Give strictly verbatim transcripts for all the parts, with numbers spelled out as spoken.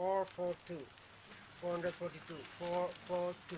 four four two, four hundred forty-two, four four two.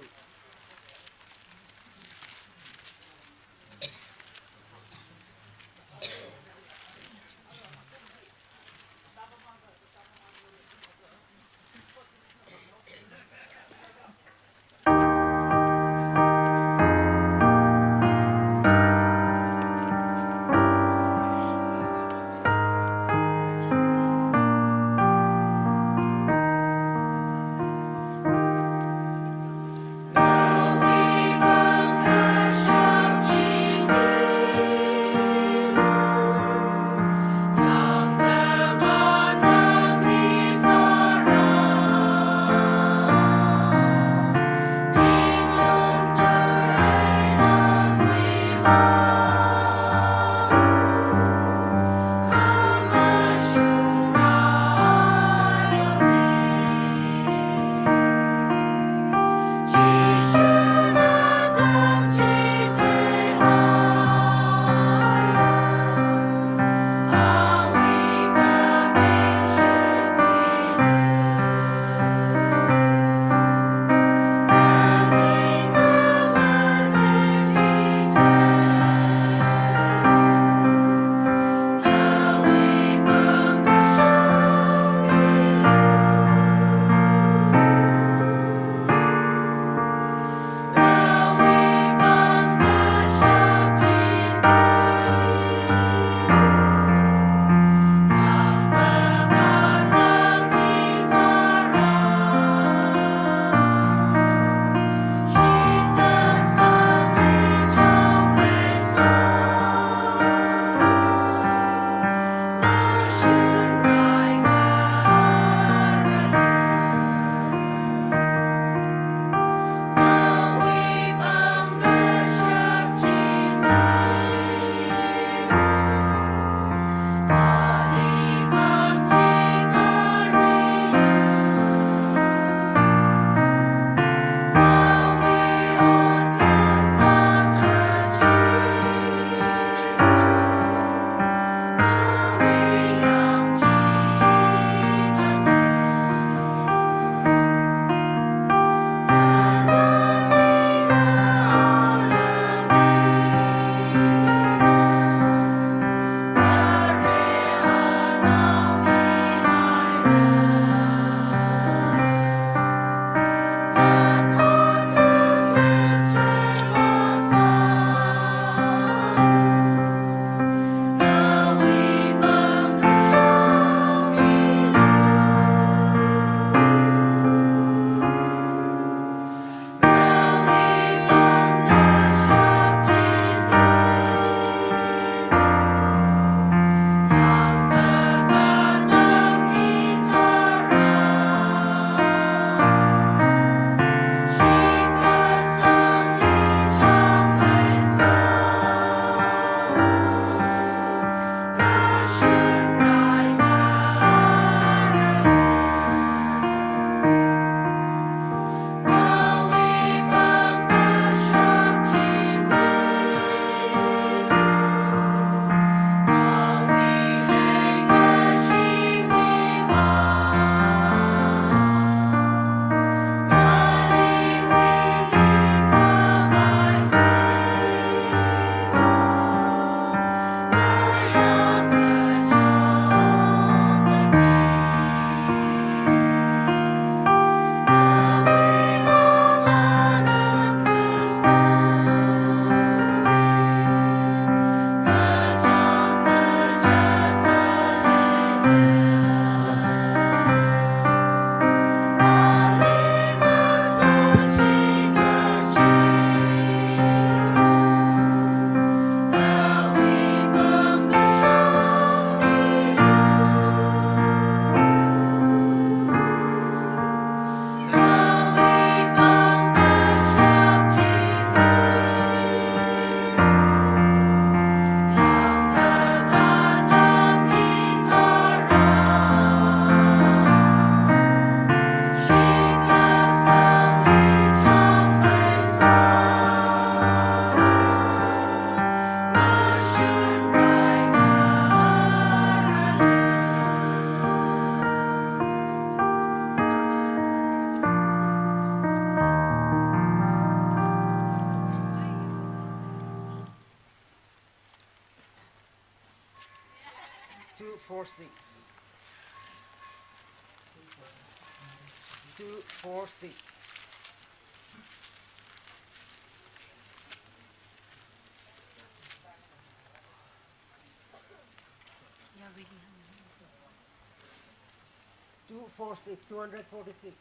six. Two four six. Two four six, two hundred forty-six.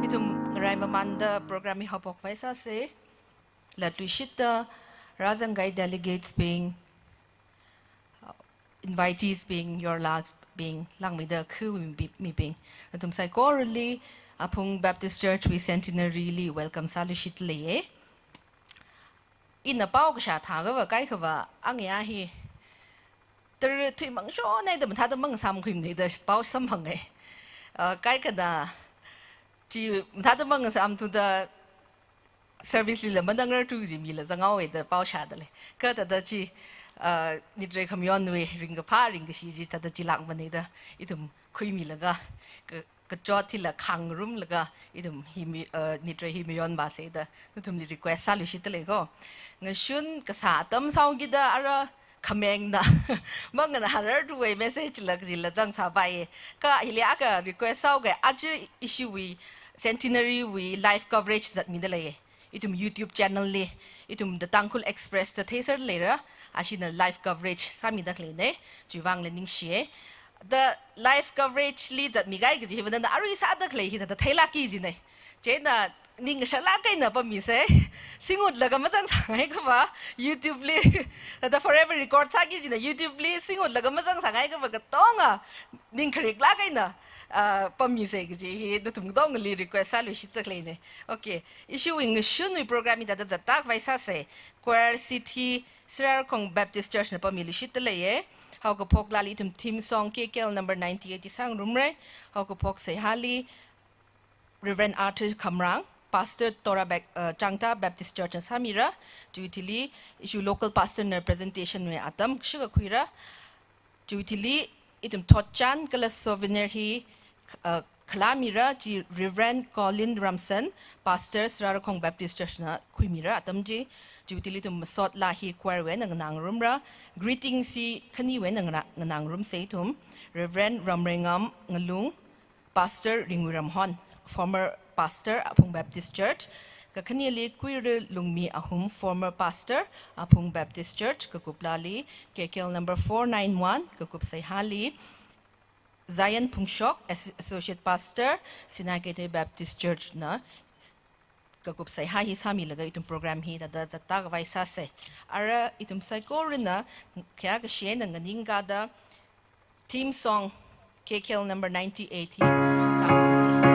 Ithum ngarai mamanda program hi haophok vai sāsa. Latluishitta rāzangkahai delegates bing, uh, invitees bing, yorlabing, langmeida khuimi, mibing, nathum saikorali Aphung Baptist Church wui centenary li welcome sāluishit leiya. Ina pao kashā thākhavai kaikhava angayā hi tara thuimang shonai da mathāda mang samkhuimana da pao samphanga. Uh, kaikhana chi mathāda mang samthuda service lila manangrarthu kaji mila zanghaowa da pao shāda lei. Kha thāda chi, uh, Nitrei Khamayonwui ringkaphā ringkashi chi thāda chilākmana da ithum khuimilaga, ka, kachot hila khangrumlaga ithum hi mi, uh, Nitrei hi mayonvāsa da nathumli request sāluishit lei ko. Ngashun kasā atam sāhaokida ara khamengna mangna hararthuwui message la kajila zangsāpai. Kha hili akha request sāhaoga, aja ishiwui centenary wui live coverage zatmida lei. Ithum YouTube channel li, ithum The Tangkhul Express da theiser leira, ashina live coverage sāmida khaleina, chiwui vangla ningshiya. The live coverage li zatmikahai kaji hi nana arui sāda khalei hi thāda theilākki jina. Chieina ning ngasharlāk eina pammisa, singutlaga mazangsāngai kava, YouTube li, thāda forever record sāki jina, YouTube li singutlaga mazangsāngai kava katonga ning khariklāk eina, ah, pammisa kaji hi nathum katongali request sāluishit khaleina. Okay, ishiwui ngashunwui program hi thāda zatta khavai sāsa. Choir seat hi Sarakhong Baptist Church na pammiluishit leiya. Haokaphoklali ithum theme song K K L number ninety-eight hi sāngarumra. Haokaphok seihāli Reverend Arthur Khamrang, Pastor Tora Bap-, uh, Changta Baptist Church na sāmira. Chiwui thili ithum local pastor na presentation wui atam kashika khuira. Chiwui thili ithum thotchan kala souvenir hi, uh, khalāmira, chi Reverend Colin Ramson, Pastor Srarakhong Baptist Church na khuimira atam chi. Chiwui thili ithum masot laa hi choir wui eina nganāngarumra. Greetings hi khaniwui eina nganā-, nganāngarumsa ithum. Reverend Ramreingam Ngalung, Pastor Ringwui Ramhon, former pastor Aphung Baptist Church, kakhaneli Kuira Lungmi Ahum, former pastor Aphung Baptist Church, kakuplali K K L number four nine one, kakup seihāli Zion Phungshok, As-, Associate Pastor, Sinai Keithel Baptist Church na kakup seihā hi sāmilaga ithum program hi thāda zatda khavai sāsa. Ara ithum saikorana khayā kashi eina nganingkada theme song K K L number ninety-eight hi sāngarumsa.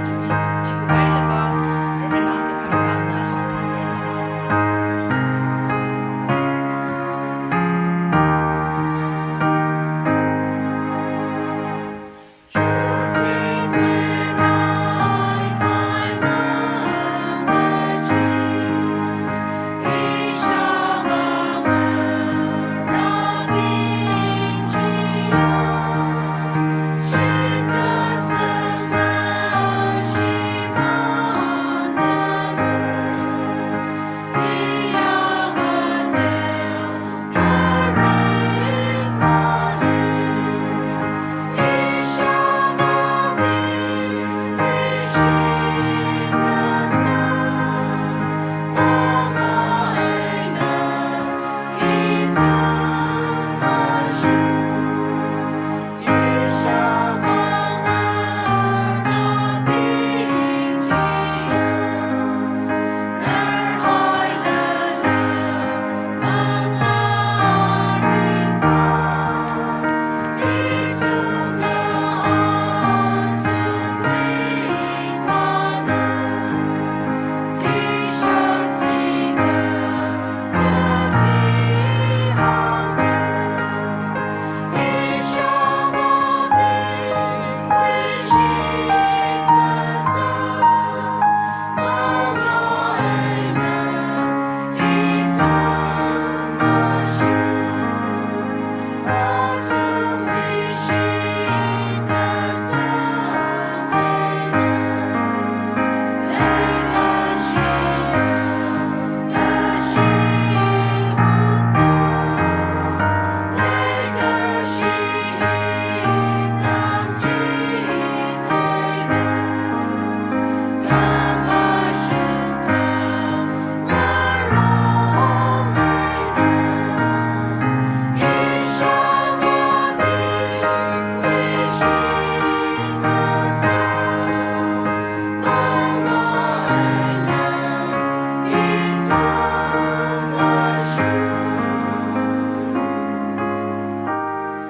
Chiwui, chiwui pailaga Reverend Arthur Khamrang na haophoksa.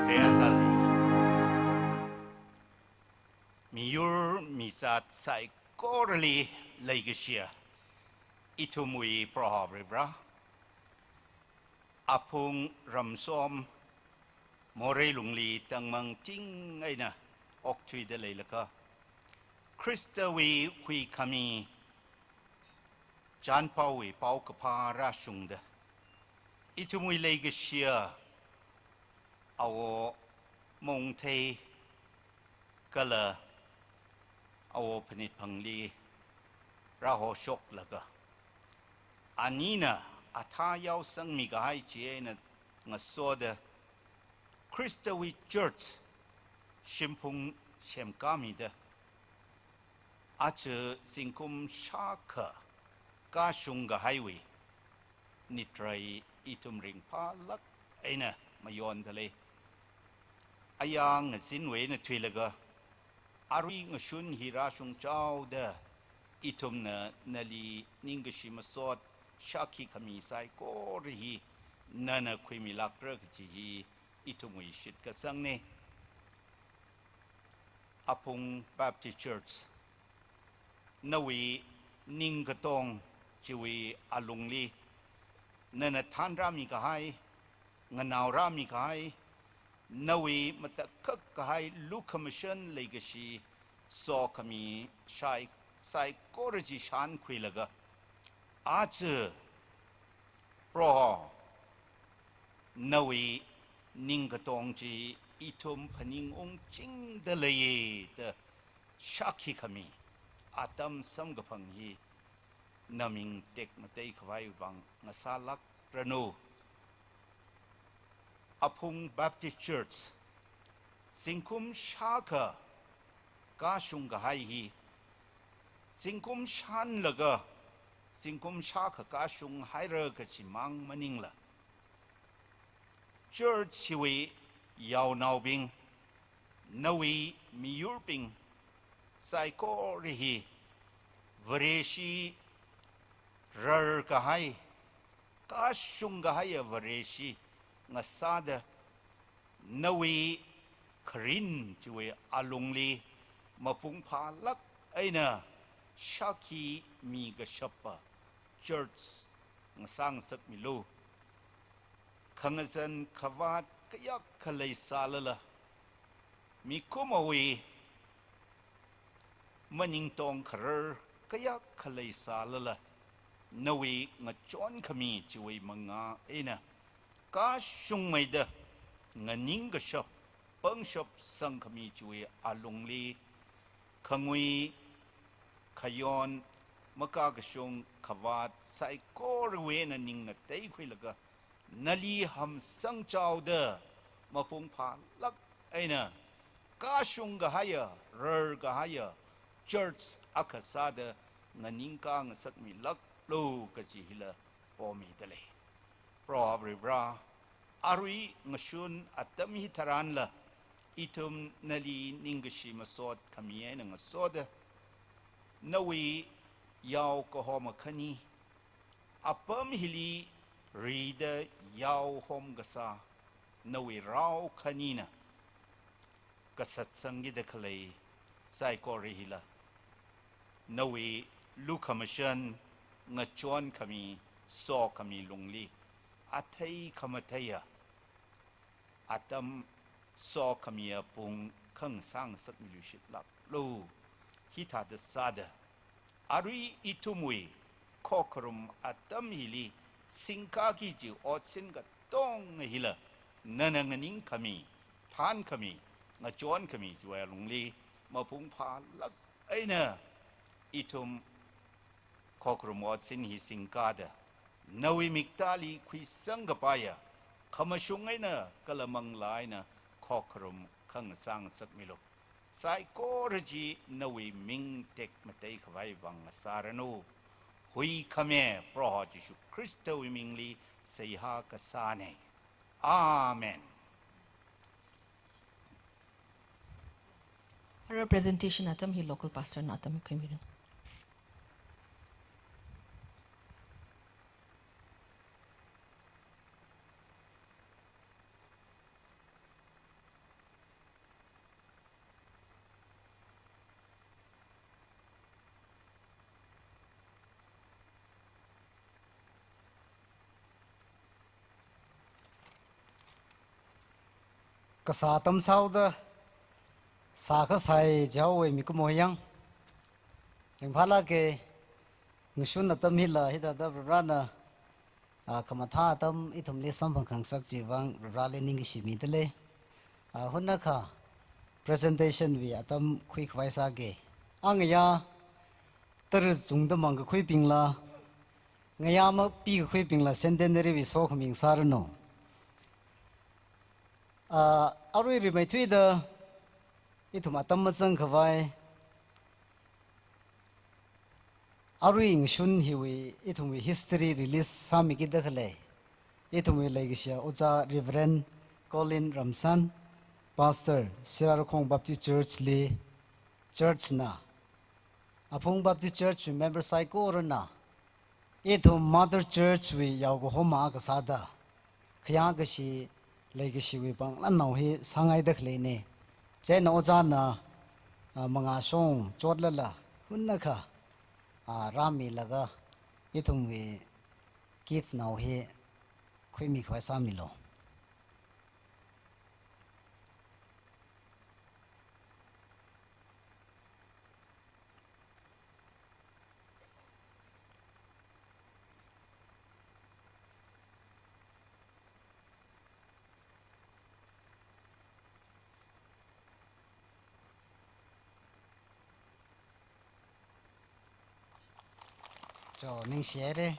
Seihā sāsa. Miyur mizat saikorali leikashiya ithumwui Proho Varivara, Aphung Ramsom morei lungli tangmangting eina okthuida leilakha, Khristawui huikhami chānpaowui paokaphā rāshungda, ithumwui leikashiya Awo Mongthei kala Awo Phanitphangli rāhoshoklaga, anina athā yaosangmi kahai chieina ngasoda, Khristawui church shimphung semkāmida, aja zingkum shākha kashung kahaiwui nitrai ithum ringphālāk eina mayonda lei. Ayā ngazinwui eina thuilaga, arui ngashun hi rāshungchaoda, ithumna nali ningkashi masot shākhi khami saikora hi nana khuimilākra kaji hi ithumwui shitkasangna. Aphung Baptist Church, nawui ningkatong chiwui alungli nana thanrāmi kahai, nganaorāmi kahai, nawui matakhak kahai lukhamashan leikashi sokhami shai, saikora chi shānkhuilaga, aja Proho, nawui ningkatong chi ithum phaningung chingda leiya da shākhi khami atam samkaphang hi naming tekmatei khavai vang ngasālākranu. Aphung Baptist Church zingkum shākha kashung kahai hi, zingkum shānlaga zingkum shākha kashung haira kachimang maningla, church hiwui yaonaobing, nawui miyurbing saikora hi Vareshi rarkahai, kashung kahaiya Vareshi ngasāda, nawui kharin chiwui alungli mapung phālāk eina shākhi mikashapa church ngasāngasakmilu. Khangazan khavāt kayākha leisālala, mikumowui maningtong kharar kayākha leisālala, nawui ngachon khami chiwui mangā eina kashungmeida nganingkashap pangshap sangkhami chiwui alungli, khangui khayon makakashung khavāt saikorawui eina ning ngateikhuilaga, nali hamsangchaoda mapung phālāk eina kashung kahaiya, rarkahaiya church akha sāda nganingkā ngasakmilāklu kachi hila pomidalei. Proho Varivara, arui ngashun atam hitharanla ithum nali ningkashi masot khami eina ngasoda, nawui yao kahoma khani, apam hili rida yaohom kasā nawui rao khanina kasatsangki da khalei saikora hila, nawui lukhamashan ngachon khami, sokhami lungli athei khamatheiya atam, sokhamiya pung khangasāngasakmiluishitlāklu. Hithāda sāda, arui ithumwui khokharum atam hili singkāki kaji otsin katonga hila, nana nganingkhami, thānkhami, ngachonkhami chiwui alungli mapung phālāk eina ithum khokharum otsin hi singkāda, nawui miktāli khuisang kapaiya khamashung eina kala manglā eina khokharum khangasāngasakmilu. Saikora chi nawui ming tekmatei khavai vang ngasāranu. Huikhame Proho Jishu Khristawui mingli seihā kasāne. Amen. Ara presentation atam hi local pastor na atam khuimilu. Kasā atam sāhaoda, sākha sāi jihaowa mikumo yang. Ringphālāka, ngashun atam hila hithāda Varena, ah, khamathā atam ithumli samphang khangasak chiwui vang Vareli ningkashi midalei. Ah, hunakha presentation wui atam khuikhavai sāga. Angayā tara chungda mangkakhuibingla, ngayā mapikakhuibingla Centenary wui sokhami ngasāranu. Ah, arui rimeithuida ithum atam mazangkhavai, arui ngashun hiwui ithumwui history release sāmiki da khalei ithumwui leikashiya Ojā Reverend Colin Ramsan, Pastor, Sirarakhong Baptist Church li, church na, Aphung Baptist Church wui member saikorana, ithum Mother Church wui yaokahoma kasāda, khayākashi leikashiwui panglānnao hi sāngaida khaleina. Chieina Ojāna, ah, mangāshong chotlala, hunakha, ah, rāmilaga, ithumwui gift nao hi khuimikhavai sāmilu. Cho, ningshihaira.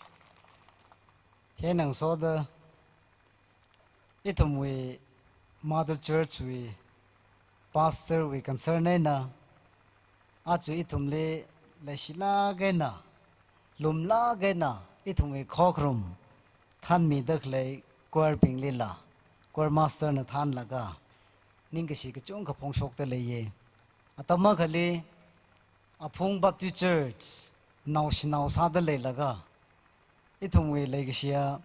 Hi ngasoda, ithumwui Mother Church wui pastor wui concern eina, aja ithumli leishilāk eina, lumlāk eina, ithumwui khokharum thanmida khalei choir binglila, choir master na thanlaga, ningkashi kachungkha phongshokda leiya. Atam akhali, Aphung Baptist Church, naoshinao sāda leilaga, ithumwui leikashiya,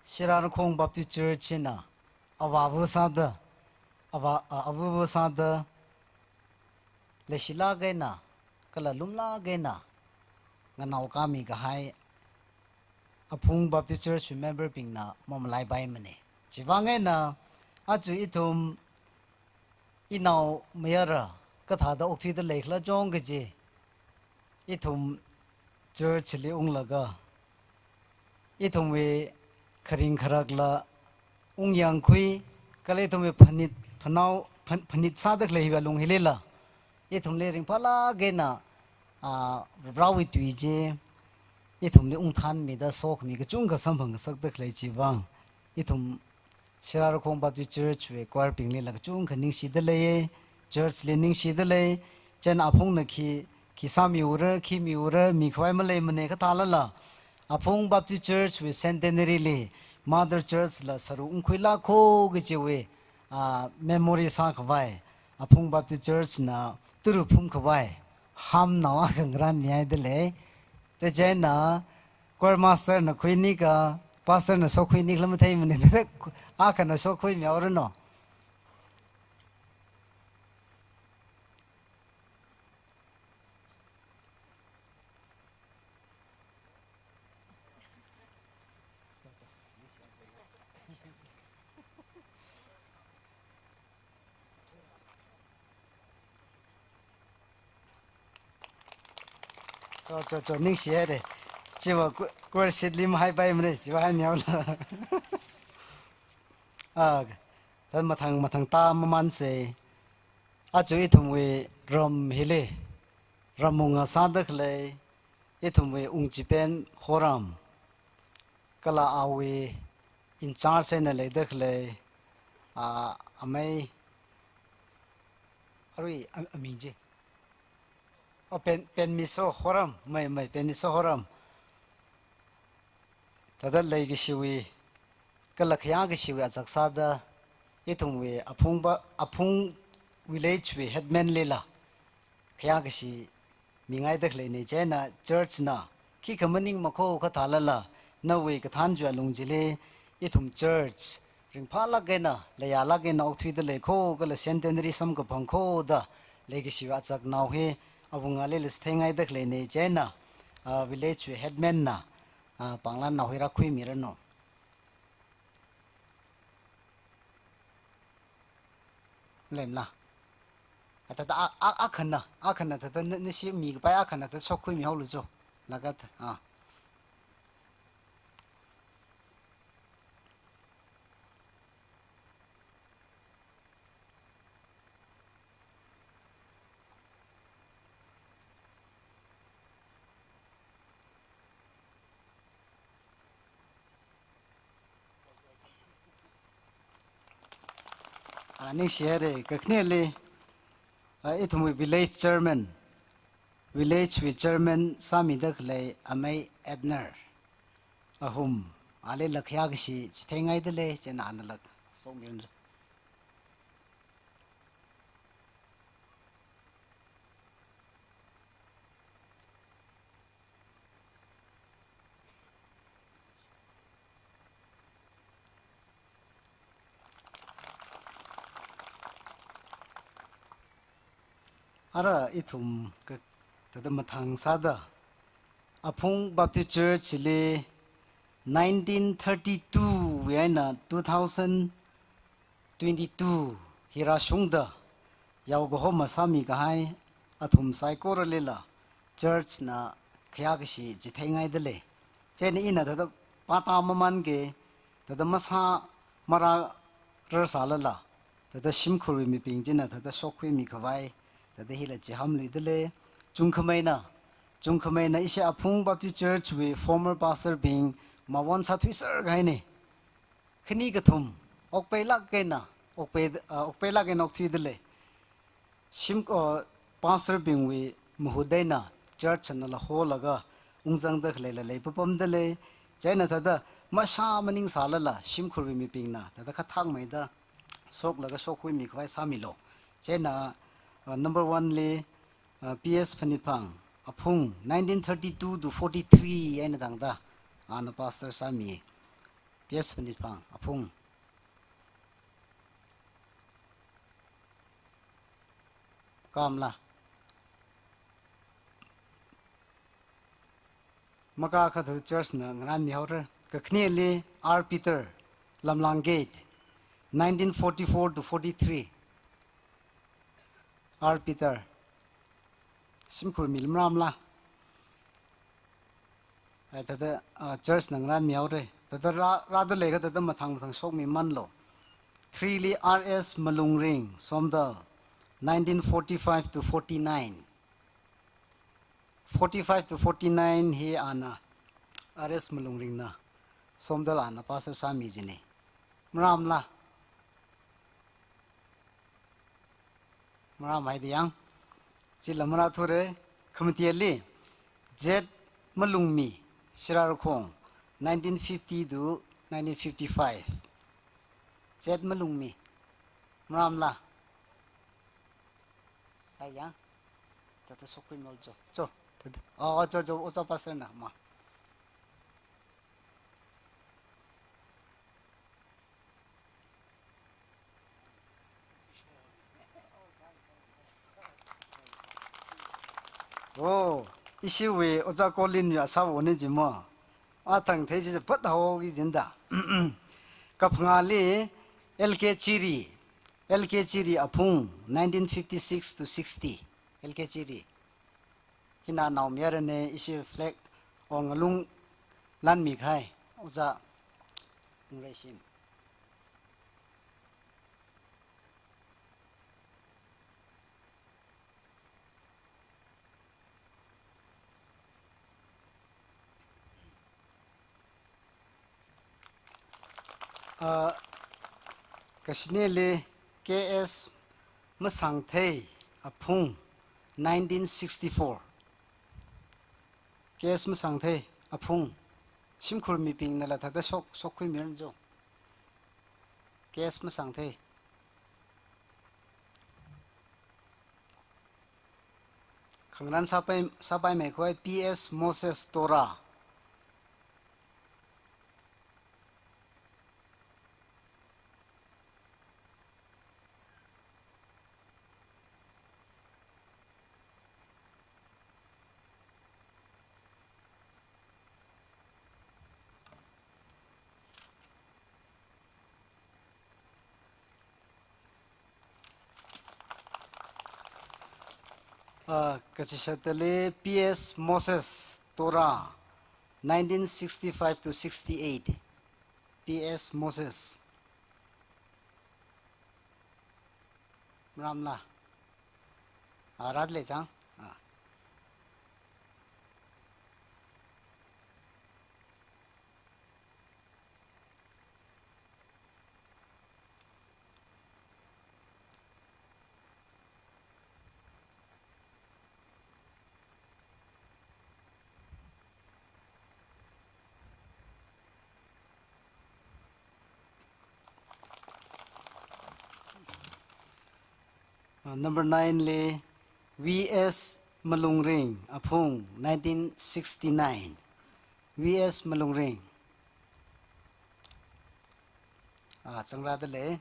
Shirarakhong Baptist Church hina, avāva sāda, avā, a, avava sāda, leishilāk eina, kala lumlāk eina, nganaokāmi kahai, Aphung Baptist Church member bingna mamalaipaimana. Chivang eina, aja ithum, inaomayara, kathāda okthuida leikhala chong kaji, ithum church li unglaga, ithumwui kharing kharakla ungyangkhui, kala ithumwui phanit, phanao, phan-, phanit sāda khalei hiwui alung hilila, ithumli ringphālāk eina, a, Varewui tui chi, ithumli ungthanmida sokhami kachungkha samphang ngasakda khalei chivang, ithum Shirarakhong Baptist Church wui choir binglila kachungkha ningshida leiya, church li ningshida lei, chieina Aphungna khi, khi sāmiura, khi miura, mikhavai maleimana kathālala, Aphung Baptist Church wui centenary li, Mother Church la sāruk ungkhuilākho kajiwui, a, memory sākhavai, Aphung Baptist Church na turu phumkhavai, hamnao akha ngaranmihaida lei. Te chieina, choir master na khuinika, pastor na shokhuini khala matheimana, akhana shokhuimihaoranu. Cho, cho, cho, ningshihaira. Chiva ku-, choir seat li mahaipaimara, chiva haimihaolu. A, thāda mathang, mathang tāmamansa. Aja ithumwui ram hili, ramwui ngasāda khalei, ithumwui Ungchipen Horam, kala awui in charge eina leida khalei, a, amei, arui, a, aming chi. O, Pen-, Penmiso Horam, mei, mei, Penmiso Horam. Thāda leikashiwui, kala khayākashiwui azak sāda, ithumwui Aphung ba, Aphung village wui headman lila, khayākashi mingaida khaleina, chieina church na, khikha maningmakho kathālala, nawui kathānwui alung chili, ithum church, ringphālāk eina, leiyālāk eina okthuida leikho, kala centenary samkaphangkho da, leikashiwui azaknao hi, awungalila chitheingaida khaleina, chieina, a, village wui headman na, a, panglānnao hi rākhuimiranu. Lemla. A thāda a, a, akhana, akhana thāda na, nashi mikapai akhana thāda shokhuimihaolu cho. Laga thā, a. A, ningshihaira, kakhaneli, a, ithumwui village chairman, village wui chairman sāmida khalei amei Abner. Ahum, alila khayākashi chitheingaida lei, chieina anala shokmihaora. Ara ithum ka, thāda mathang sāda, Aphung Baptist Church li nineteen thirty-two wui eina two thousand twenty-two hi rāshungda, yaokahoma sāmikahai athum saikoralila church na khayākashi chitheingaida lei. Chieina ina thāda pātāmamanki, thāda masāmara rarsālala, thāda shimkhurwui mibing china thāda shokhuimikhavai, thāda hila chihamluida lei. Chungkhameina, Chungkhameina ishi Aphung Baptist Church wui former pastor bing mawon sāthuiser kahaina. Khani kathum, okpeilāk eina, okpei, ah, okpeilāk eina okthuidalei. Shim, ah, pastor bingwui mahut eina church nala holaga ungzangda khaleila leipapamdalei. Chieina thāda mashā maningsālala shimkhurwui mibingna thāda khathakmeida shoklaga shokhuimi khavai sāmilu. Chieina, ah, number one li, ah, P S Phanitphang, Aphung, nineteen thirty-two to forty-three eina tangda, ana pastor sāmi. P S Phanitphang, Aphung. Kamla. Makakha thāda church na ngarānmihaora. Kakhaneli R Peter, Lamlang Gate, nineteen forty-four to forty-three. R Peter. Shimkhur mi lamrāmla. Ai, thāda, ah, church na ngarānmihaora. Thāda rā, rādalei kha thāda mathang mathang shokmimanlu. Three li R S Malungring, Somdal, nineteen forty-five to forty-nine. Forty-five to forty-nine hi ana R S Malungringna, Somdal ana pastor sāmi jina. Marāmla. Marāmhaida yang. Chila marāthure, khamateli Z Malungmi, Sirarakhong, nineteen fifty to nineteen fifty-five. Z Malungmi. Marāmla. Ai yang. Thāda shokhuimilu cho. Cho. Thāda. Oh, cho, cho, oja pastor na ma. Oh, ishiwui oja Colin ya sāvāna jimo. Athang thei chi pat haoki jinda. Kaphangāli L K Chiri, L K Chiri Aphung, nineteen fifty-six to sixty. L K Chiri. Hina naomayarana ishi flag ong ngalung lanmi kahai, oja Ngreishim. Ah, kashinili K S Masangthei Aphung, nineteen sixty-four. K S Masangthei Aphung, shimkhur mibingnala thāda shok, shokkhuimiran cho. K S Masangthei. Khangarān sāpai, sāpaimei khavai P S Moses Tora. Ah, kachishatali P S Moses Tora, nineteen sixty-five to sixty-eight. P S Moses. Marāmla. Ah, rādalei chang. Ah. Ah, number nine li V S Malungring, Aphung, nineteen sixty-nine. V S Malungring. Ah, changrādalei.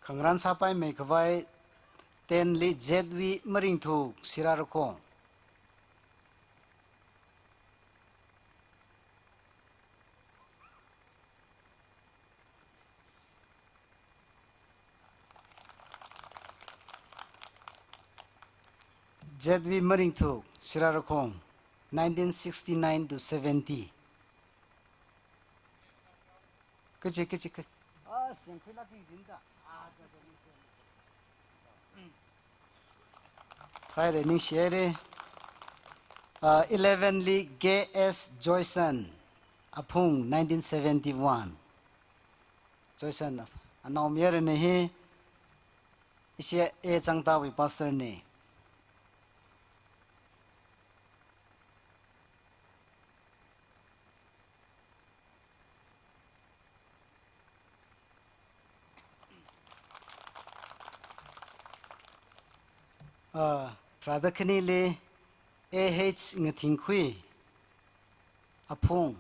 Khangarān sāpaimei khavai ten li Z V Maringthuk, Sirarakhong. Z V Maringthuk, Sirarakhong, nineteen sixty-nine to seventy. Kachi, kachi, kachi. Ah, siyang khuilaki jinda. Ah, kachi, kachi. Haire, ningshihaire. Ah, eleven li K S Joyson, Aphung, nineteen seventy-one. Joyson, anaomayarana hi, ishi A Changtawui pastor na. Ah, tharāda khanili A H Ngathingkhui, Aphung,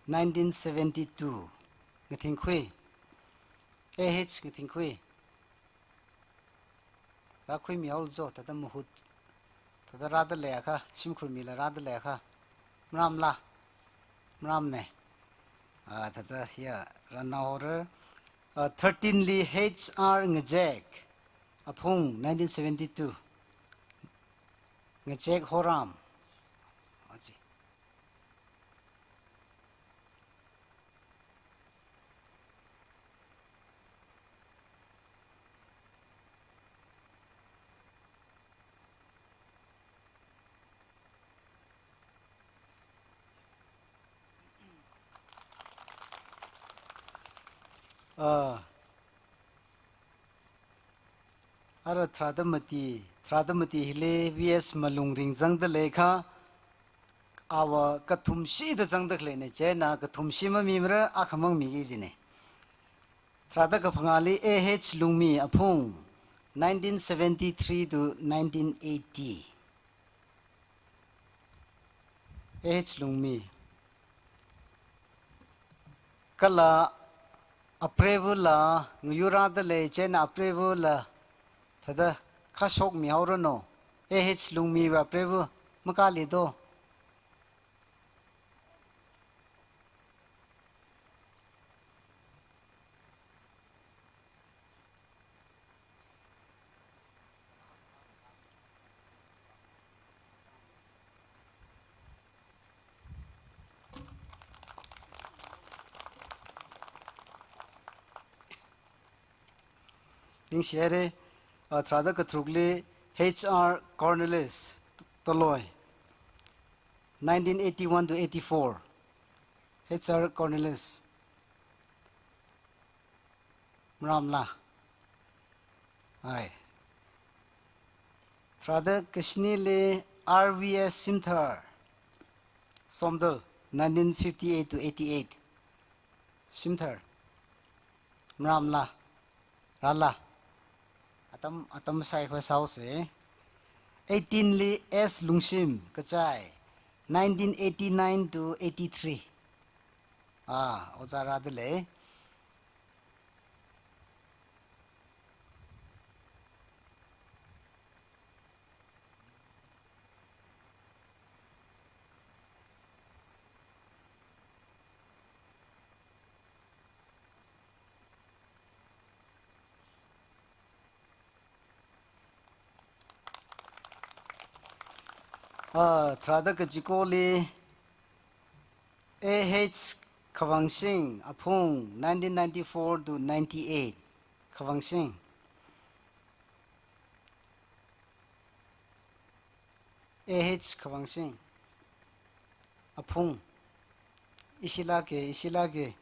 nineteen seventy-two, Ngathingkhui, A H Ngathingkhui. Rākhuimihaolu jo, thāda mahut, thāda rāda leiakha, shimkhur mila rāda leiakha. Maramla? Maramna. Ah, thāda, ya, rānao horra. Ah, thirteen li H R Ngazek, Aphung, nineteen seventy-two. Ngazek Horam. Aji. Ah. Ara tharāda mati, tharāda mati hili V S Malung ringzangda leikha, ava kathumshida zangda khaleina, chieina kathumshi mamimara, akhamang miki jina. Tharāda kaphangāli A H Lungmi, Aphung, nineteen seventy-three to nineteen eighty. A H Lungmi. Kala apreivula ngayurda lei, chieina apreivula thāda kashokmihaoranu. A H Lungmiwui apreiva makali do. Ningshihaire, ah, tharāda katharukli H R Cornelius Toloi, nineteen eighty-one to eighty-four. H R Cornelius. Maramla? Ai. Tharāda kashinili R V S Simthar, Somdal, nineteen fifty-eight to eighty-eight. Simthar. Maramla? Rāla? Atam, atam saikhoi sāhaosa. Eighteen li S Lungshim, Kachai, nineteen eighty-nine to eighty-three. Ah, ojā rāda lei. Ah, tharāda kachikoli A H Khavangshing, Aphung, nineteen ninety-four to ninety-eight. Khavangshing. A H Khavangshing. Aphung. Ishila ke, ishila ke.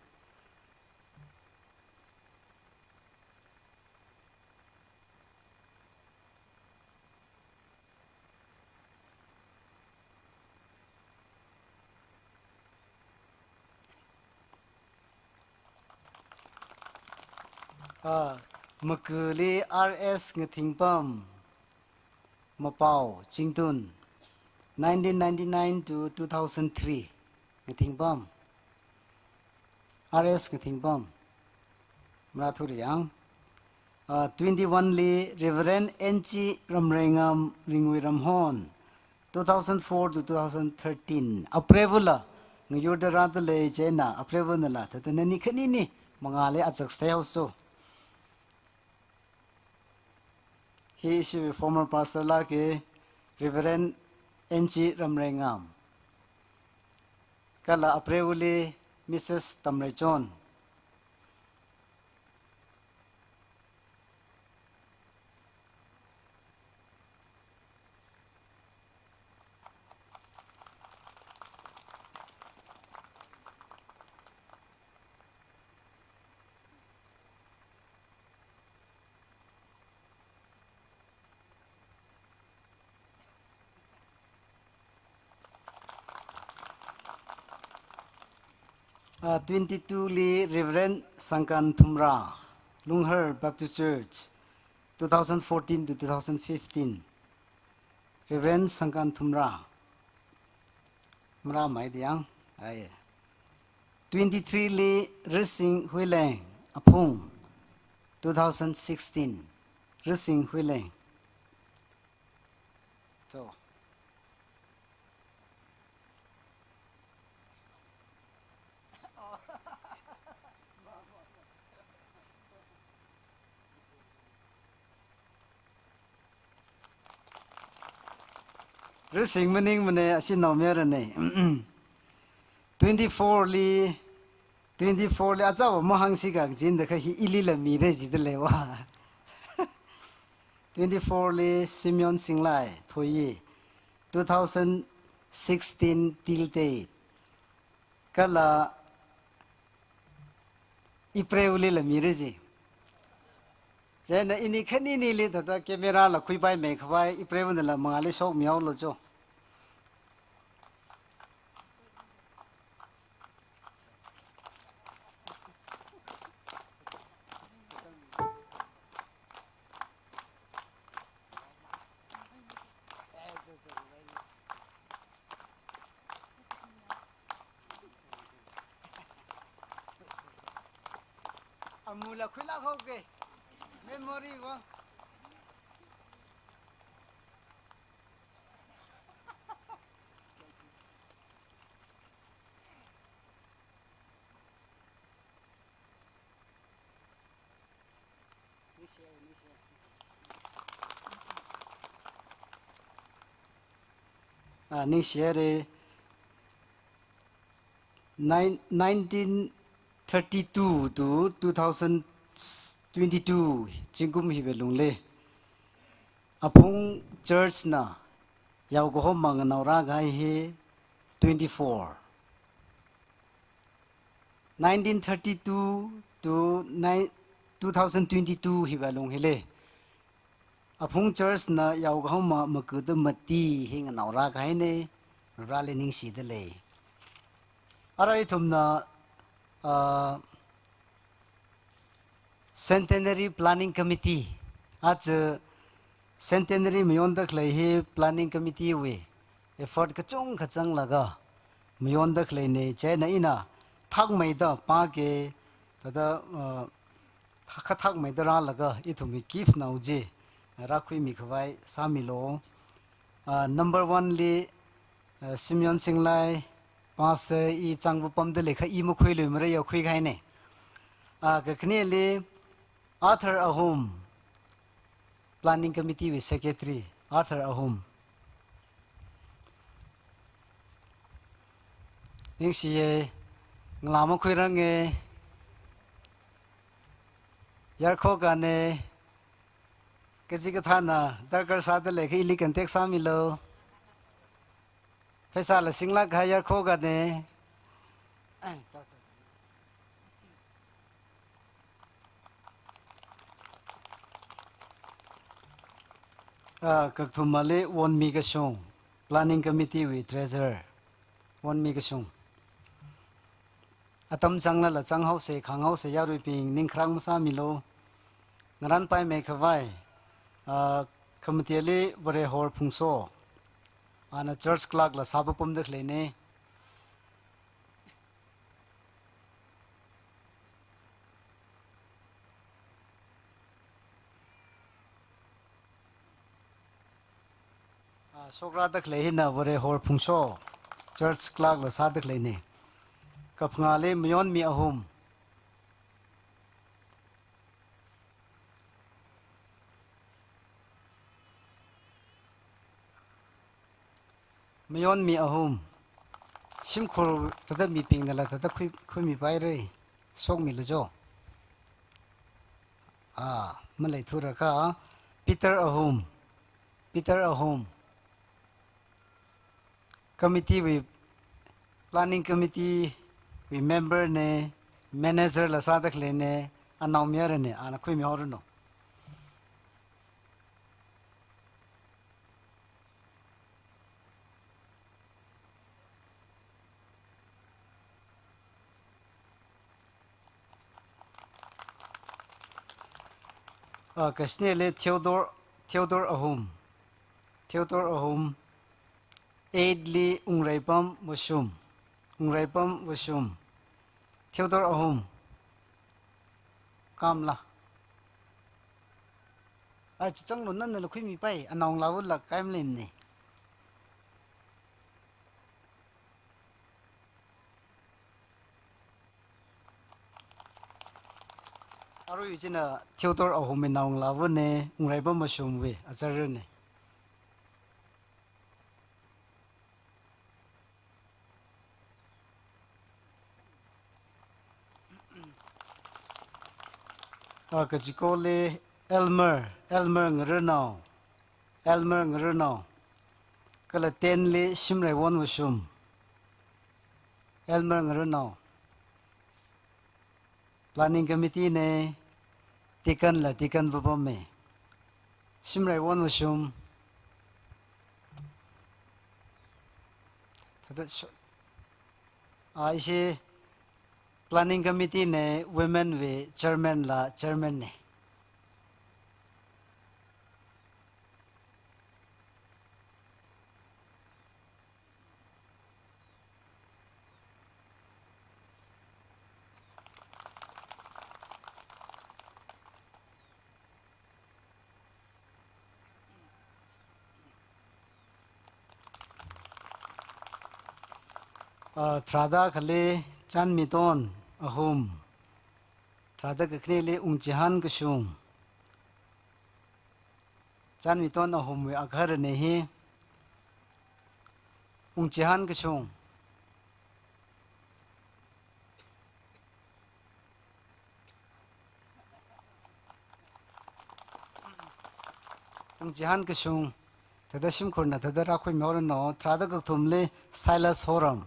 Ah, Makuli R S Ngathingpam, Mapao, Chingtun, nineteen ninety-nine to two thousand three, Ngathingpam. R S Ngathingpam. Marathuri yang. Ah, twenty-one li Reverend N G Ramreingam, Ringwui Ramhon, two thousand four to two thousand thirteen. Apreivula ngayurda rāda lei, chieina apreivunala thāda nani khanini mangāli azak stay house so. Hi ishiwui former pastor lāka, Reverend N G Ramreingam. Kala apreivali Missus Tamreichon. Ah, twenty-two li Reverend Sangkan Thumra, Lunghar Baptist Church, two thousand fourteen to two thousand fifteen. Reverend Sangkan Thumra. Mara mai diang. Ai. Twenty-three li Rising Huileng, Aphung, two thousand sixteen. Rising Huileng. So. Rising maningmana, ashi naomayarana. Twenty-four li, twenty-four li, achawa mahāngsi kajida kha hi ilila mira jida leiva. Twenty-four li Simeon Singlai, Thoyi, two thousand sixteen till date. Kala April lila mira ji. Chieina ini khaninili thāda camera la khuipai meikhavai, April nala mangāli shokmihaolu jo. Amula khuilāk haoke. Memory wo. Ah, ningshihaira. Nine-, nineteen thirty-two to two thousand twenty-two zingkum hiwui lungli Aphung Church na yaokahoma nganao rākahai hi twenty-four. Nineteen thirty-two to nine, two thousand twenty-two hiwui lung hili Aphung Church na yaokahoma makuda mati hi nganao rākahaina, Vareli ningshida lei. Ara ithumna, ah, Centenary Planning Committee, aja Centenary mayonda khalei hi Planning Committee wui effort kachungkha zanglaga mayonda khaleina, chieina ina thakmeida pāke, thāda, ah, thak-, kha thakmeida rālaga ithumwui gift nao chi rākhuimikhavai sāmilu. Ah, number one li, ah, Simeon Singlai, Pastor i zangva pamda leikha i makhuiluimara, ya khuikahaina. Ah, kakhaneli Arthur Ahum, Planning Committee wui Secretary, Arthur Ahum. Ningshiya, ngalā makhuiranga, yarkhokana, kachikathāna darkar sāda leikha ili contact sāmilu. Pheisāla singlāk kahai yarkhokana. Ah, kakathumali Wonmi Kashung, Planning Committee wui Treasurer, Wonmi Kashung. Atam zanglala zanghaosa, khānghaosa yaruibing, ningkharang masāmilu. Ngaranpaimeikhavai, ah, committee li Varehor Phungso, ana church clerk la sāpapamda khaleina. Ah, shokrada khalei hina Varehor Phungso, church clerk la sāda khaleina. Kaphangāli Mayonmi Ahum. Mayonmi Ahum. Shimkhur thāda mibingnala thāda khui, khuimipaira. Shokmilu jo. Ah, maleithurakha, Peter Ahum. Peter Ahum. Committee wui, Planning Committee wui member na, manager la sāda khaleina, anaomayarana, ana khuimihaoranu. Ah, kashineli Theodore, Theodore Ahum. Theodore Ahum. Eight li Wungreipam Vashum. Wungreipam Vashum. Theodore Ahum. Kamla. Ai, chichang lo nana lo khuimipai, anaongalāva lāk kaimlem ne. Arui china Theodore Ahum wui naongalāva ne, Wungreipam Vashum wui azarva ne. Ah, kachikoli Elmer, Elmer Ngarunao, Elmer Ngarunao. Kala ten li Shimreiwon Vashum, Elmer Ngarunao. Planning Committee ne, Deacon la Deacon va pam me. Shimreiwon Vashum. Thāda sho-, ah, ishi Planning Committee ne, Women wui Chairman la Chairman ne. Ah, tharāda akhali Chanmiton Ahum. Tharāda kakhaneli Wungchihan Kashung. Chanmiton Ahum wui agahara ne hi. Wungchihan Kashung. Wungchihan Kashung. Thāda shimkhurna thāda rākhuimihaoranu. Tharāda kakathumli Silas Horam.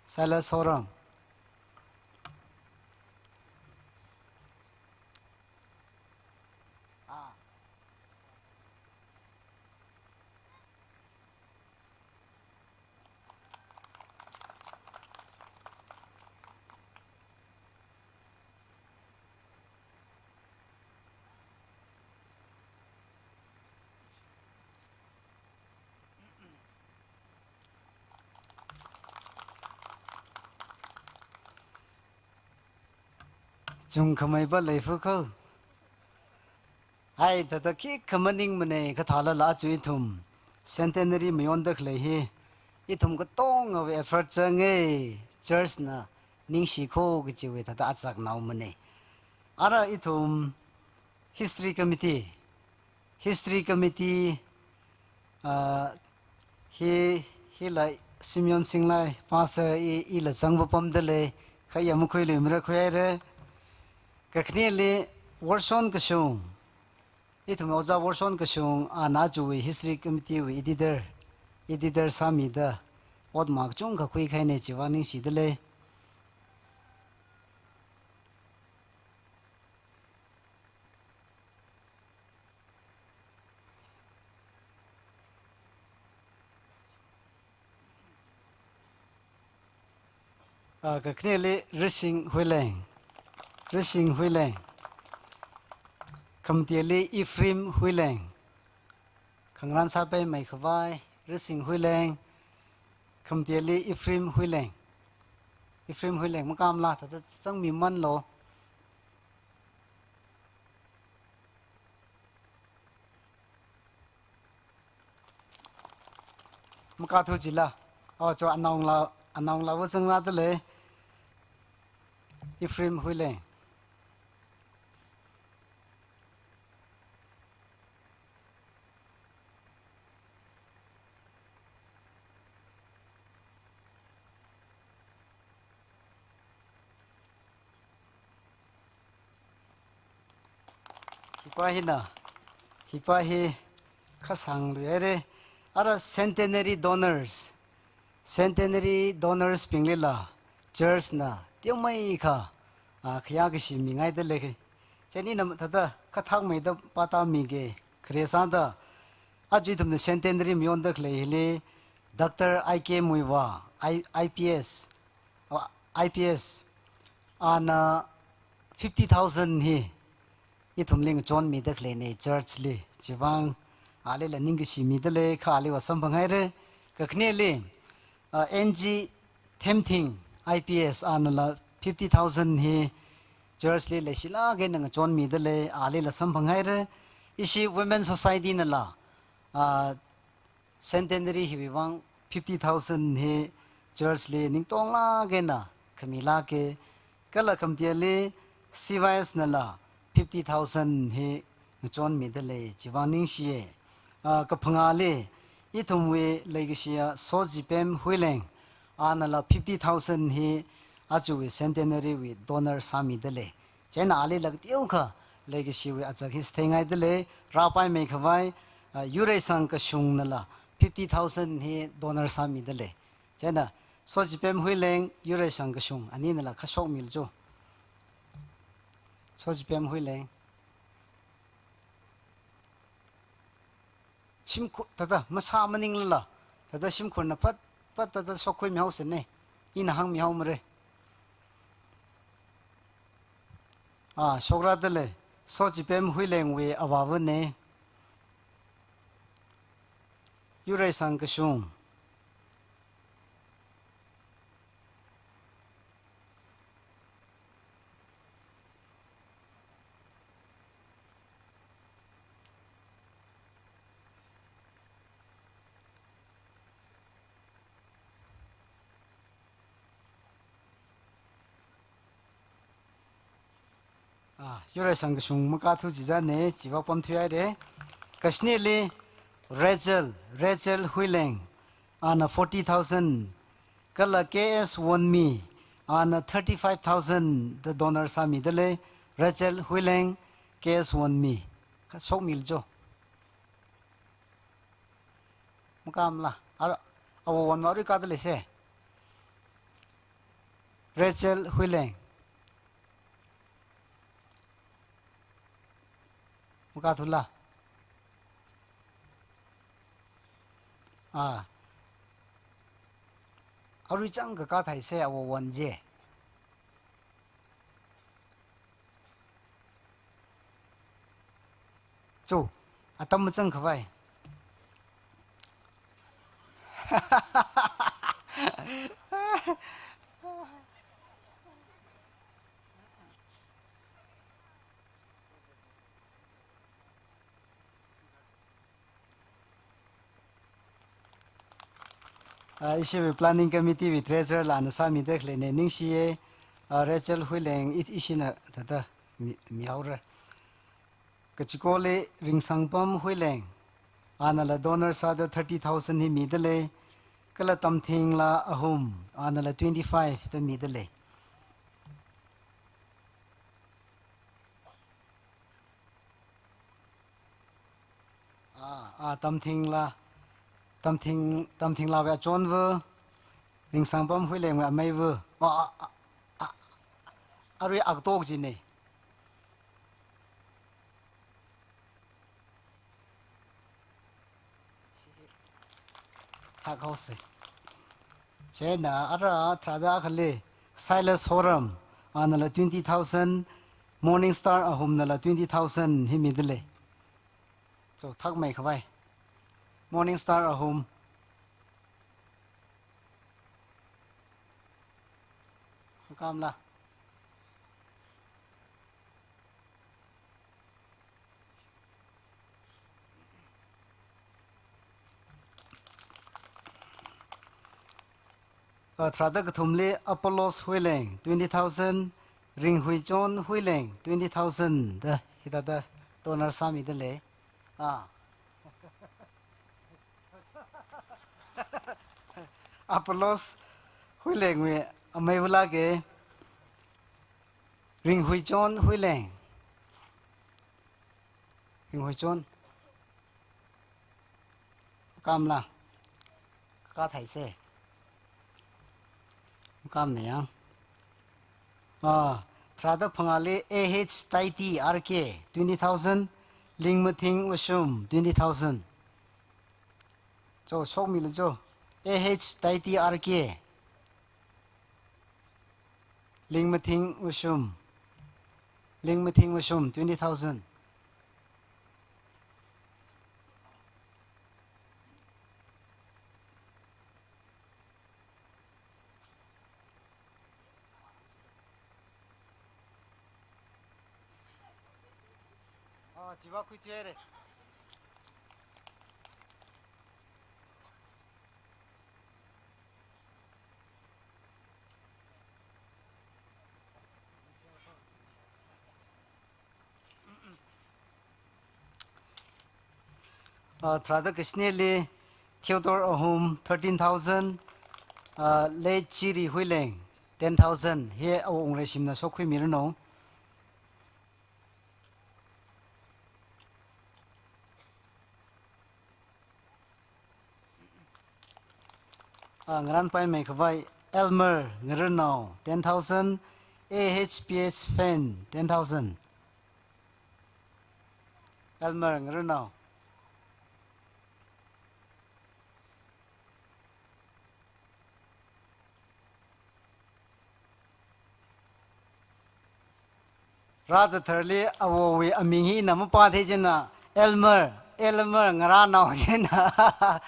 Silas Horam. Ah. Chungkhamei pa leifu kho. Ai, thāda khikha maningmane, kathālala aja ithum centenary mayonda khalei hi. Ithum katongawui effort zanga, church na ningshi kho kajiwui thāda achaknaomane. Ara ithum History Committee, History Committee, ah, hi, hila Simeon Singlai, Pastor i, ila zangva pamda lei, khayam khuiluimara khuihaira. Kakhaneli Worson Kashung, ithum ojā Worson Kashung, ana aja History Committee wui editor, editor sāmida, ot makachungkha khuikahaine chiwui vang ningshida lei. Ah, kakhaneli Rising Huileng. Rising Huileng. Khamateli Ephraim Huileng. Khangarān sāpaimei khavai, Rising Huileng. Khamateli Ephraim Huileng. Ephraim Huileng, makamla, thāda zangmimanlu. Makathu jila. Oh, cho anaongalā, anaongalāva zangrāda lei. Ephraim Huileng. Hipa hina, hipa hi khasangluihaira. Ara centenary donors, centenary donors binglila church na teomeikha, ah, khayā kashi mingaida lei. Chieina thāda kathakmeida pāta mige, khare sāda, aja ithumna centenary mayonda khalei hili, Doctor I K Muivah, I-, I P S, ah, I P S, ana fifty thousand hi, ithumli ngachonmida khaleina church li. Chivang alila ningkashi midalei, kha aliva samphanghaira. Kakhaneli, uh, N G Themthing, I P S, anala fifty thousand hi church li leishilāk eina ngachonmidalei, alila samphanghaira. Ishi Women Society nala, uh, Centenary hiwui vang fifty thousand hi church li ningtonglāk eina khamilāka. Kala khamateli C Y S nala fifty thousand hi ngachonmidalei, chivang ningshiya. Ah, kaphangāli, ithumwui leikashiya Sojipem Huileng, anala fifty thousand hi ajawui Centenary wui donor sāmidalei. Chieina alila kateokha leikashiwui azak hi theingaidalei, rāpaimeikhavai, ah, Yureisang Kashung nala fifty thousand hi donor sāmidalei. Chieina Sojipem Huileng, Yureisang Kashung, aninala kha shokmilu cho. Sojipem Huileng. Shimkhur, thāda, masā maninglala, thāda shimkhurna phat, phat thāda shokkhuimihaosei ne. Ina hāngmihaomara. Ah, shokradalei, Sojipem Huilengwui avāvana. Yureisang Kashung. Ah, Yureisang Kashung makathu chizane, chiva pamthuihaira. Kashinili Rachel, Rachel Huileng, ana forty thousand, kala K S Wonmi, ana thirty-five thousand da donor sāmidalei, Rachel Huileng, K S Wonmi. Kha shokmilu cho. Makamala, ara, awo Wonmi arui kadalei se. Rachel Huileng. Makathula. Ah. Arui chang kakā thai se awo Won je. Cho, atam machangkhavai. Ah, ishiwui planning committee wui treasurer la ana sāmida khaleina ningshiya, ah, Rachel Huileng i-, ishina thāda mi, mihaora. Kachikoli Ringsangpam Huileng, anala donor sāda thirty thousand hi midalei, kala Tamthingla Ahum, anala twenty-five da midalei. Ah, ah, Tamthingla, Tamthing, Tamthinglawui achonva, Ringsangpam Huilengwui ameiva. Ah, ah, ah, ah, arui aktok jine. Thakhaosei. Chieina ara tharāda akhali Silas Horam, anala twenty thousand, Morning Star Ahumnala twenty thousand hi midalei. Cho, thakmeikhavai. Morning Star Ahum. Makamala. Ah, tharāda kathumli Apollos Huileng, twenty thousand, Ringhuichon Huileng, twenty thousand da hithāda donor sāmidalei. Ah. Apollos Huilengwui ameiva lāka. Ringhuichon Huileng. Ringhuichon. Makamala. Kakā thai se. Makamana yang. Ah, tharāda phangāli A H Taiti R K, twenty thousand, Lingmathing Ushum, twenty thousand. Cho, shokmilu cho. A H Taiti R K. Lingmathing Ushum. Lingmathing Ushum, twenty thousand. Oh, chiva khuithuire. Uh, tharāda kashinili Theodore Ahum, thirteen thousand, uh, late Chiri Huileng, ten thousand, hi awungrei shimna shokhuimiranu. Ah, ngaranpaimei khavai Elmer Ngaranao, ten thousand, A H P H Fan, ten thousand. Elmer Ngaranao. Rāda tharli awowui aming hi ina mapā thei china, Elmer, Elmer Ngaranao china.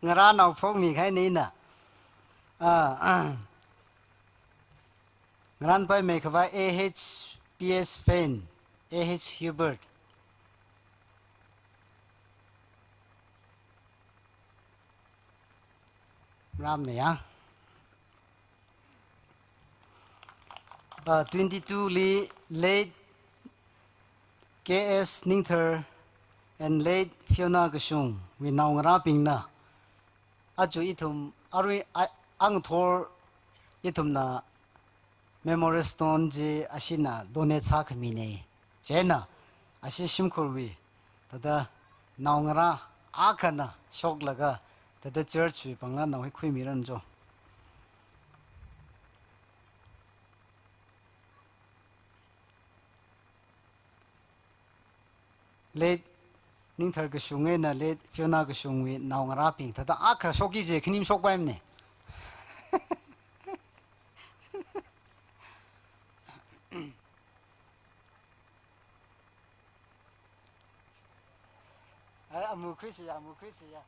Ngaranao phokmi khaina ina. Ah, ah. Ngaranpaimei khavai A H P S Fan, A H Hubert. Ramna ya. Uh, twenty-two li late K S Ningthar and late Fiona Kashung wui naongarābingna. Aja ithum arui a-, angthor ithumna Memorial Stone chi ashina donate sākhamina. Chieina ashi shimkhurwui thāda naongarā akhana shoklaga thāda church wui pāngla naohi khuimiranu cho. Late Ningthar Kashung eina late Fiona Kashungwui naongarābing thāda akha shokki je khani mashokpaimana. Ai, amu khuisi ya, amu khuisi ya.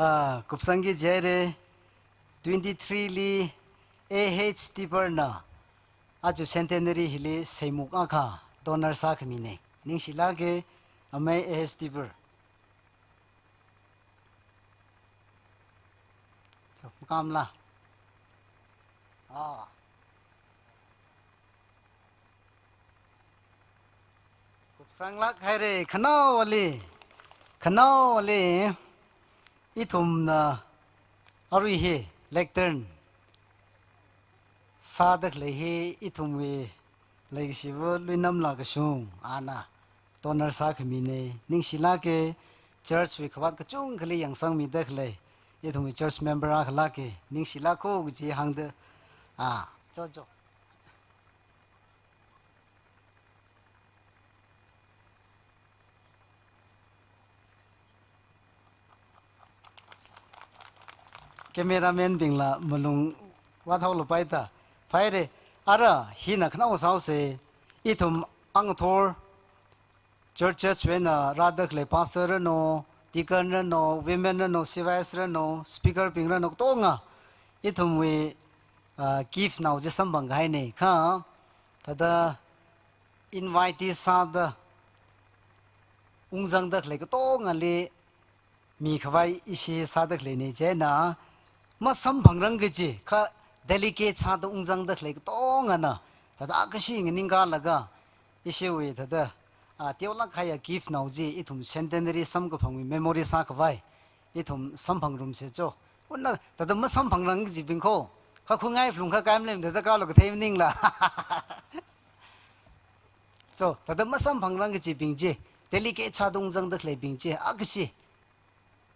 Ah, kupsangki jihaire, twenty-three li A H Tipper na, aja centenary hili seimuk akha donor sākhamina. Ningshilāka, amei A H Tipper. Cho, makamla. Ah. Kupsanglāk haire, khanaowali. Khanaowali. Ithumna arui hi lectern sāda khalei hi ithumwui leikashiva Luinamla Kashung ana donor sākhamina. Ningshilāka, church wui khavāt kachungkhali yangsangmida khalei ithumwui church member akhalāka. Ningshilāka kaji hāngda. Ah, cho, cho. Cameraman bingla malung vāthaolapai ta. Phaire, ara hina khanao sāhaosa, ithum angthor churches wui eina rāda khalei pastor ranu, deacon ranu, women ranu, C Y S ranu, speaker bing ranu, katonga ithumwui, ah, gift nao chi samphang kahaina. Kha, thāda invitee sāda ungzangda khalei katongali mikhavai ishi sāda khaleina. Chieina masamphangrang kaji, kha delegate sāda ungzangda khalei katongana thāda kashi nganingkalaga ishiwui thāda, ah, teolāk kahaiya gift nao chi ithum centenary samkaphangwui memory sākhavai ithum samphangrumsa cho. Unna thāda masamphangrang kajibing kho, kha khungai phlung kha kaimlem thāda kalo kathei maningla. Cho, thāda masamphangrang kajibing chi, delegate sāda ungzangda khaleibing chi, ah, kashi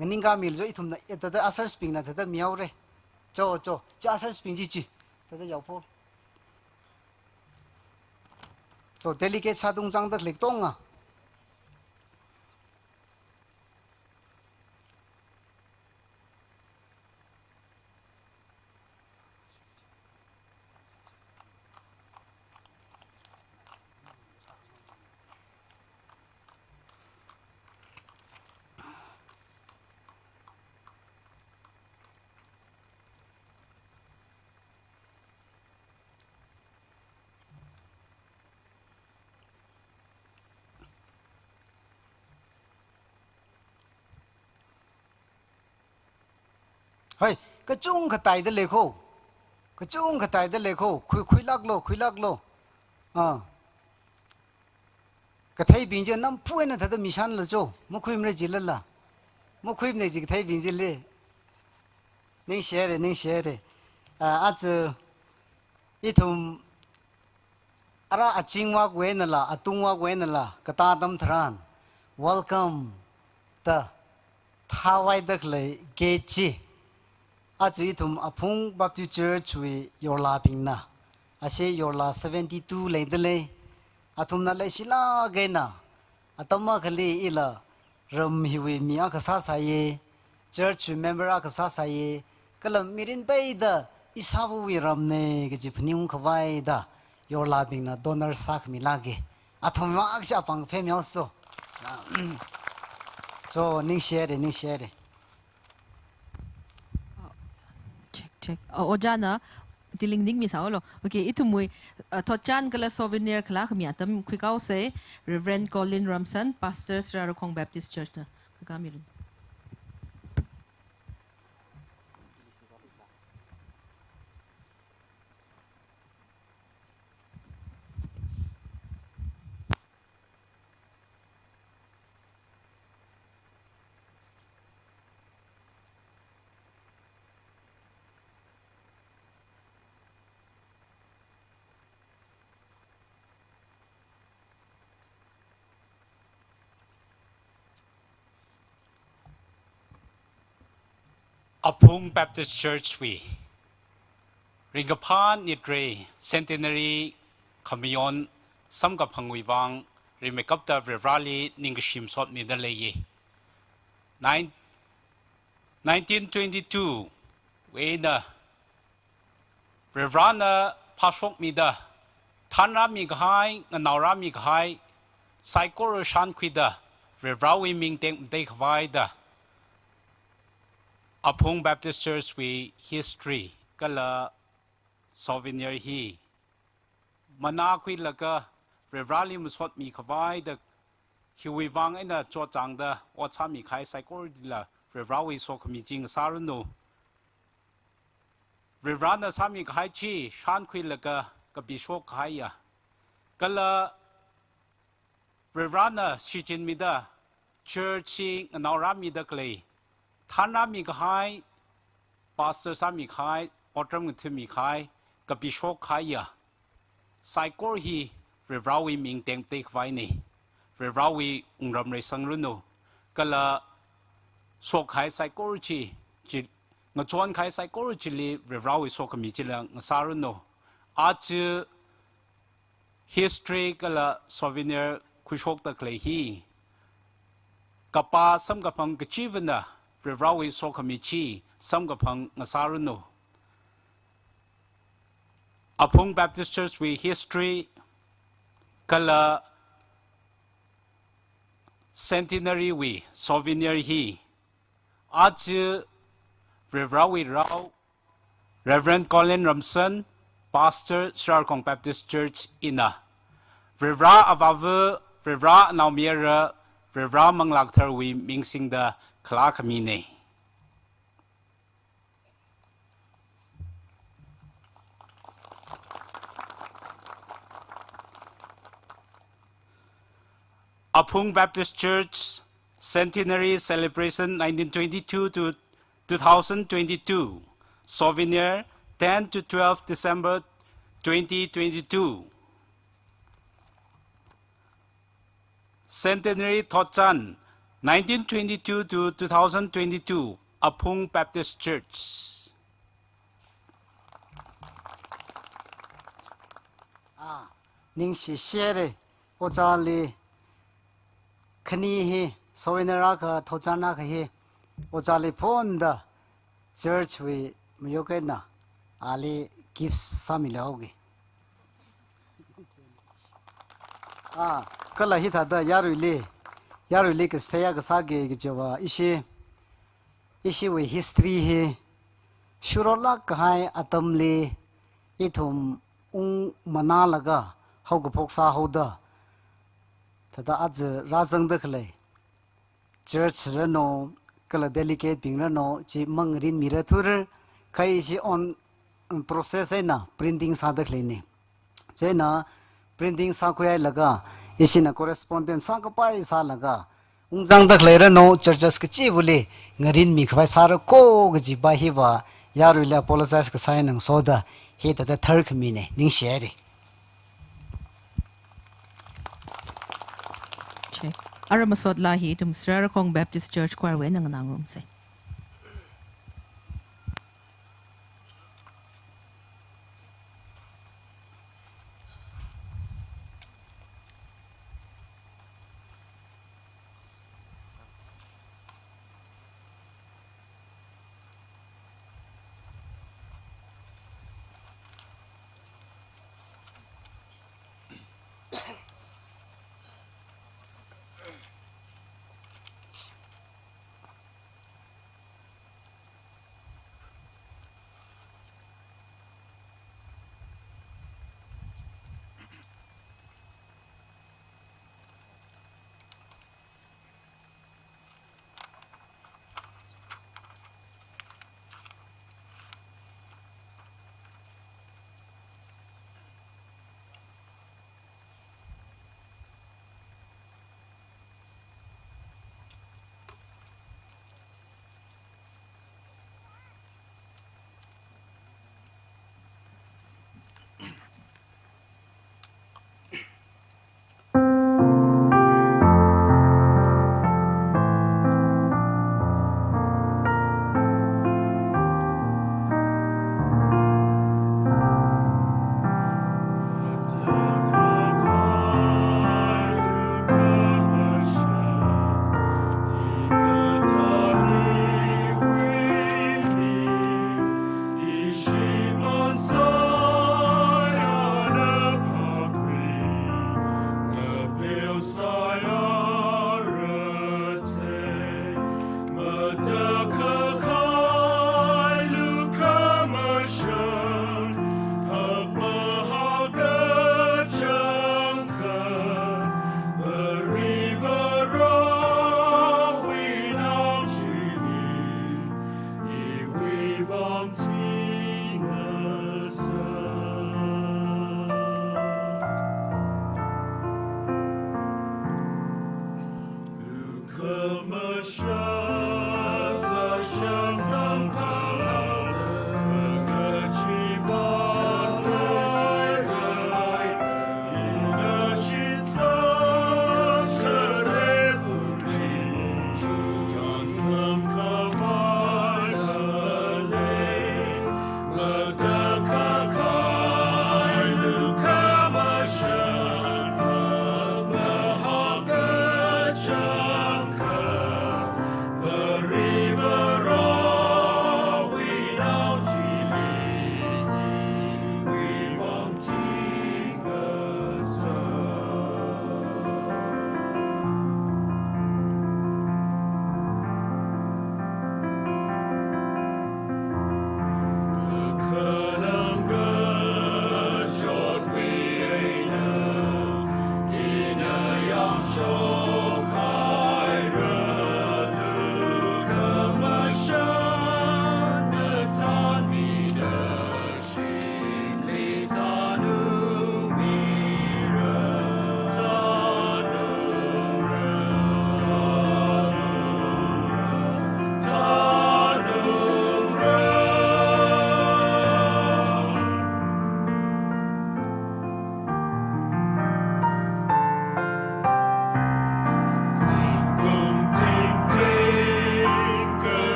nganingkamilu cho. Ithumna, eh, thāda ushers bingna thāda mihaore. Cho, cho, chi ushers bing chi chi, thāda yaopho. Cho, delegate sāda ungzangda khalei katonga. Hai, kachungkha taida lei kho. Kachungkha taida lei kho. Khui, khuilāklu, khuilāklu. Ah. Katheibing chi namphu eina thāda mi shānlu cho. Makhuimara jilala. Makhuimana ji katheibing chili. Ningshire, ningshire. Ah, aja ithum ara achingwui einala, atungwui einala, katā atam tharan, welcome da thāvaida khalei gate chi. Aja ithum Aphung Baptist Church wui yorlābingna, ashe yorlā seventy-two leida lei, athumna leishilāk eina, atam akhali ila ram hiwui mi akha sāsāye, church wui member akha sāsāye, kala mirin peida ishāvāwui ramne kaji phaning khavaida yorlābingna donor sākhamilāke. Athum mangakshi apāng phemyao so. So, ningshire, ningshire. Check, check. Uh, ojāna, tiling ning mi sāolo. Okay, ithumwui, uh, thotchan kala souvenir khalā khami atam khuikaose, Reverend Colin Ramsan, Pastor Srirakhong Baptist Church na. Khuikāmilu. Aphung Baptist Church wui ringkaphā nitrei centenary khamayon samkaphangwui vang rimeikapta Varivarāli ningkashi masotmida leiye. Nine-, nineteen twenty-two wui eina Varivarāna phāshokmida, thanrāmi kahai, nganaorāmi kahai, saikora shānkhuida, Varivarāwui ming tekmatei khavaida, Aphung Baptist Church wui history kala souvenir hi manākhuilaga Varivarāli masotmi khavaida, hiwui vang eina chotchāngda ot sāmi kahai saikoralila Varivarāwui sokhami chi ngasāranu. Varivarāna sāmi kahai chi shānkhuilaga kapishok kahaiya, kala Varivarāna shichinmida church chi nganaorāmida khalei, thanrāmi kahai, pastor sāmi kahai, otram ngathami kahai, kapishok kahaiya saikora hi Varivarāwui ming tekmatei khavaine. Varivarāwui wungram reisangranu. Kala sokhai saikora chi, chi, ngachonkhai saikora chili Varivarāwui sokhami chila ngasāranu. Aja history kala souvenir khuishokda khalei hi kapā samkaphang kachivana Varivarāwui sokhami chi samkaphang ngasāranu. Aphung Baptist Church wui history kala centenary wui souvenir hi aja Varivarāwui rao, Reverend Colin Ramsan, Pastor Srirakhong Baptist Church ina, Varivarā Avāva, Varivarā Naomayara, Varivarā Manglā Katharawui ming singda khalā khamine. Aphung Baptist Church Centenary Celebration nineteen twenty-two to two thousand twenty-two. Souvenir, ten to twelve December twenty twenty-two. Centenary Thotchan, nineteen twenty-two to two thousand twenty-two, Aphung Baptist Church. Ah, ningshi shire, ojāli khani hi, souvenir akha, thotchan akha hi, ojāli phonda, church wui mayok eina, ali gift sāmilu haoki. Ah, kala hithāda yaruili, yaruili kachitheia kasāki kajiva ishi, ishiwui history hi, shurlāk kahai atamli, ithum ung manālaga, haokaphok sāhaoda, thāda aja rāzangda khalei church ranu, kala delegate bing ranu, chi mangarin mira thura, kha ishi on, um, process eina printing sāda khaleina. Chieina printing sākhuilaga, ishina correspondent sākapai sālaga, ungzangda khalei ranu, churches kachivali ngarin mikhavai sāra ko kajiva hiva, yaruili apologize kasā eina ngasoda, hithāda tharkhamina, ningshihaira. Che. Ara masotla hi ithum Sri Rarakhong Baptist Church Choir wui eina nganāngarumsa.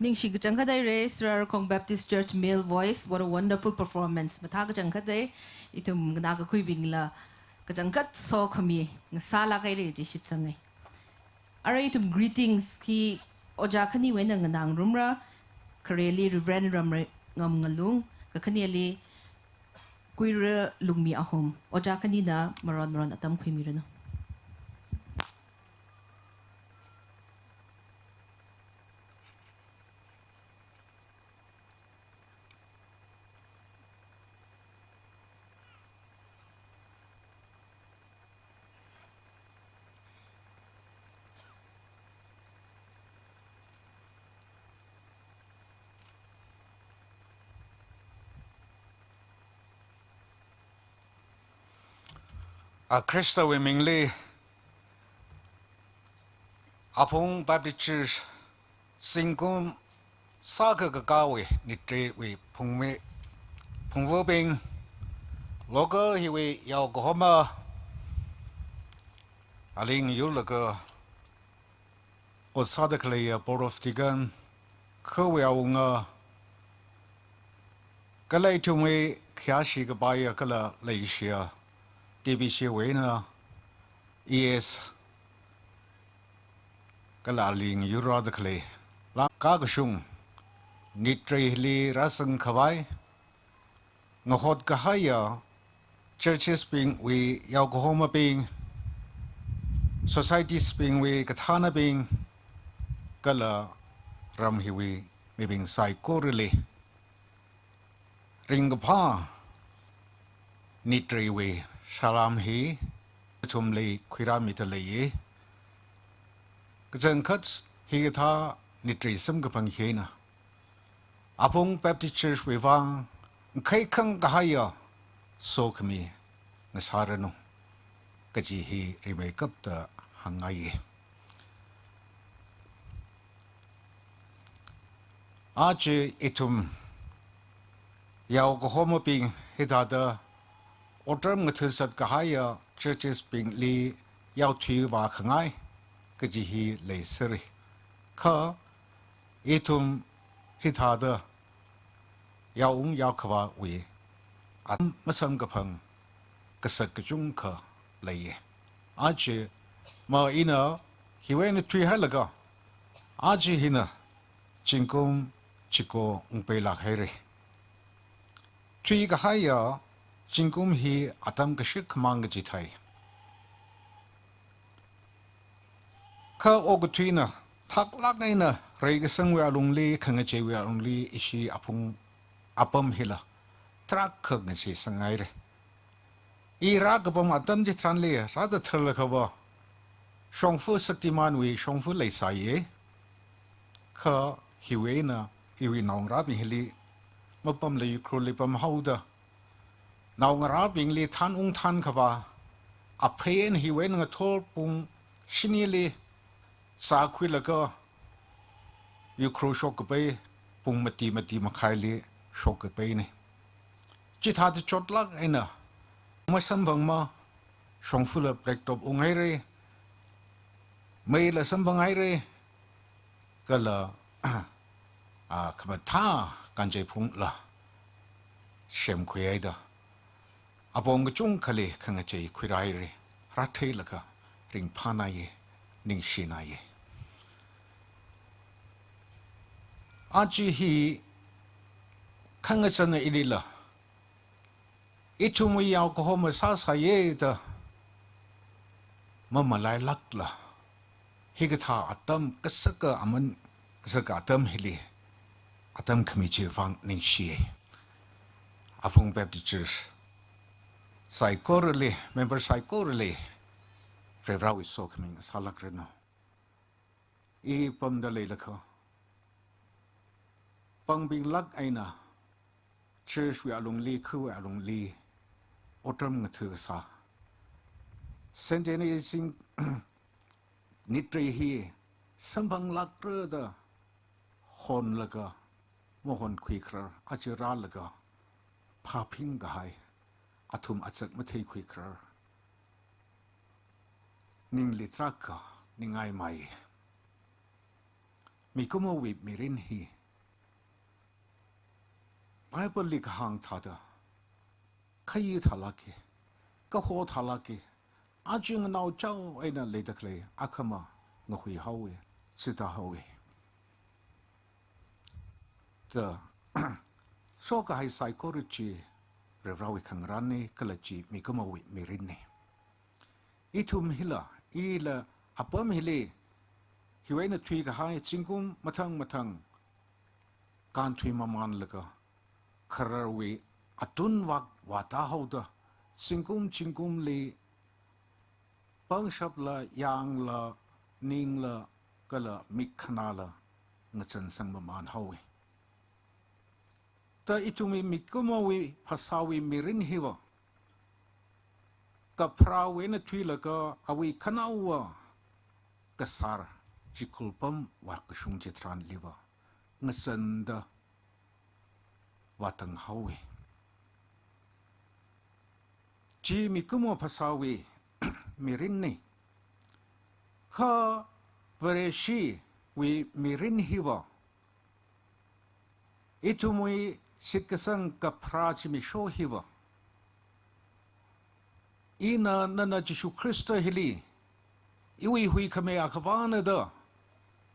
Ningshi kachangkhat haira, Sra Rakhong Baptist Church Male Voice, what a wonderful performance. Mathā kachangkhat hai, ithum nganākakhuibingla kachangkhat sokhami ngasālāk haira chi shitsangai. Arui ithum greetings hi ojā khaniwui eina nganāngarumra, khareli Reverend Ramrei Ngam Ngalung, kakhaneli Kuira Lungmi Ahom. Ojā khanina maron maron atam khuimiranu. A Khristawui mingli, Aphung Baptist Church zingkum sākha kakāwui nitreiwui phungmi, phungvabing, local hiwui yaokahoma, aling yurlaga ot sāda khaleiya Board of Deacon, khawui awunga, kala ithumwui khayāshi kapaiya kala leishiya T B C wui eina E S, kala aling yurrāda khalei, lāngkakashung nitreili rāzangkhavai, ngahot kahaiya churches bingwui yaokahomabing, societies bingwui kathānabing, kala ram hiwui mibing saikorali ringkaphā nitreiwui salām hi nathumli khuirāmida leiya. Kachangkhat hikathā nitrei samkaphang hi eina Aphung Baptist Church wui vang khaikhang kahaiya sokhami ngasāranu kaji hi rimeikapta hāngngaiya. Aja ithum yaokahomabing hithāda otram ngathazat kahaiya churches bingli yaothui vākhangai kaji hi leisera. Kha ithum hithāda yaoung yaokhavāwui atam masamkaphang kasak kachungkha leiya. Aja ma ina hiwui eina thuihailaga, aja hina zingkum chiko ungpeilāk haira. Thuikahaiya zingkum hi atam kashik khamang kaji thai. Kha okathuina thaklāk eina reikasangwui alungli, khangacheiwui alungli ishi aphung apam hila tarākha ngacheisanghaira. I rākapam atam chitharanli rāda tharlakhava, shongfa Shaktimanwui shongfa leisāya. Kha hiwui eina iwui naongarābing hili mapamla Ukhrulli pamhaoda, naongarābingli thanung thankhavā, aphei eina hiwui eina ngathor pung shinili sākhuilaga Ukhrul shokkapai pung mati mati makhaili shokkapaina. Chithāda chotlāk eina masamphangma, shongfala blacktop unghaira, meila samphanghaira, kala, a, khamathā kanchei phungla semkhuihaida, apong kachungkhali khangachei khuirāhaira, rātheilaga ringphānāya, ningshināya. Aja hi khangachana ilila, ithumwui yaokahoma sāsāya da mamalailākla, hikathā atam kasaka aman, kasaka atam hili atam khami chiwui vang ningshiya. Aphung Baptist Church saikorali, member saikorali, Varivarāwui sokhami ngasālākranu. I pamda leilakha, pangbinglāk eina church wui alungli, khawui alungli otram ngatha kasā, centenary zing nitrei hi samphanglākra da honlaga mahonkhuikharar, aja rālaga phāphing kahai, athum azak matheikhuikharar, ningli tarākha ningngaimai. Mikumowui mirin hi Bible li kahāng thāda, khayi thālāka, kaho thālāka, aja nganao chao eina leida khalei akhama ngahui haowa, chithā haowa. Da, shokahai saikora chi Varivarawui khangarānna kala chi mikumowui mirinna. Ithum hila, ila apam hili, hiwui eina thuikahai zingkum mathang mathang kānthui mamānlaga, khararwui atun vak vātāhaoda, zingkum zingkumli pangshapla, yangla, ningla, kala mik khanāla ngachansang mamān haowa. Da ithumwui mikumowui phasāwui mirin hiva, kapharāwui eina thuilaga awui khanaowa kasār, chikhul pam vākashung chitharanliva, ngachanda vātang haowa. Chi mikumo phasāwui mirinna. Kha Vareshiwui mirin hiva, ithumwui shitkasang kapharā zimiksho hiva, ina nana Jishu Khrista hili, iwui huikhami akhavāna da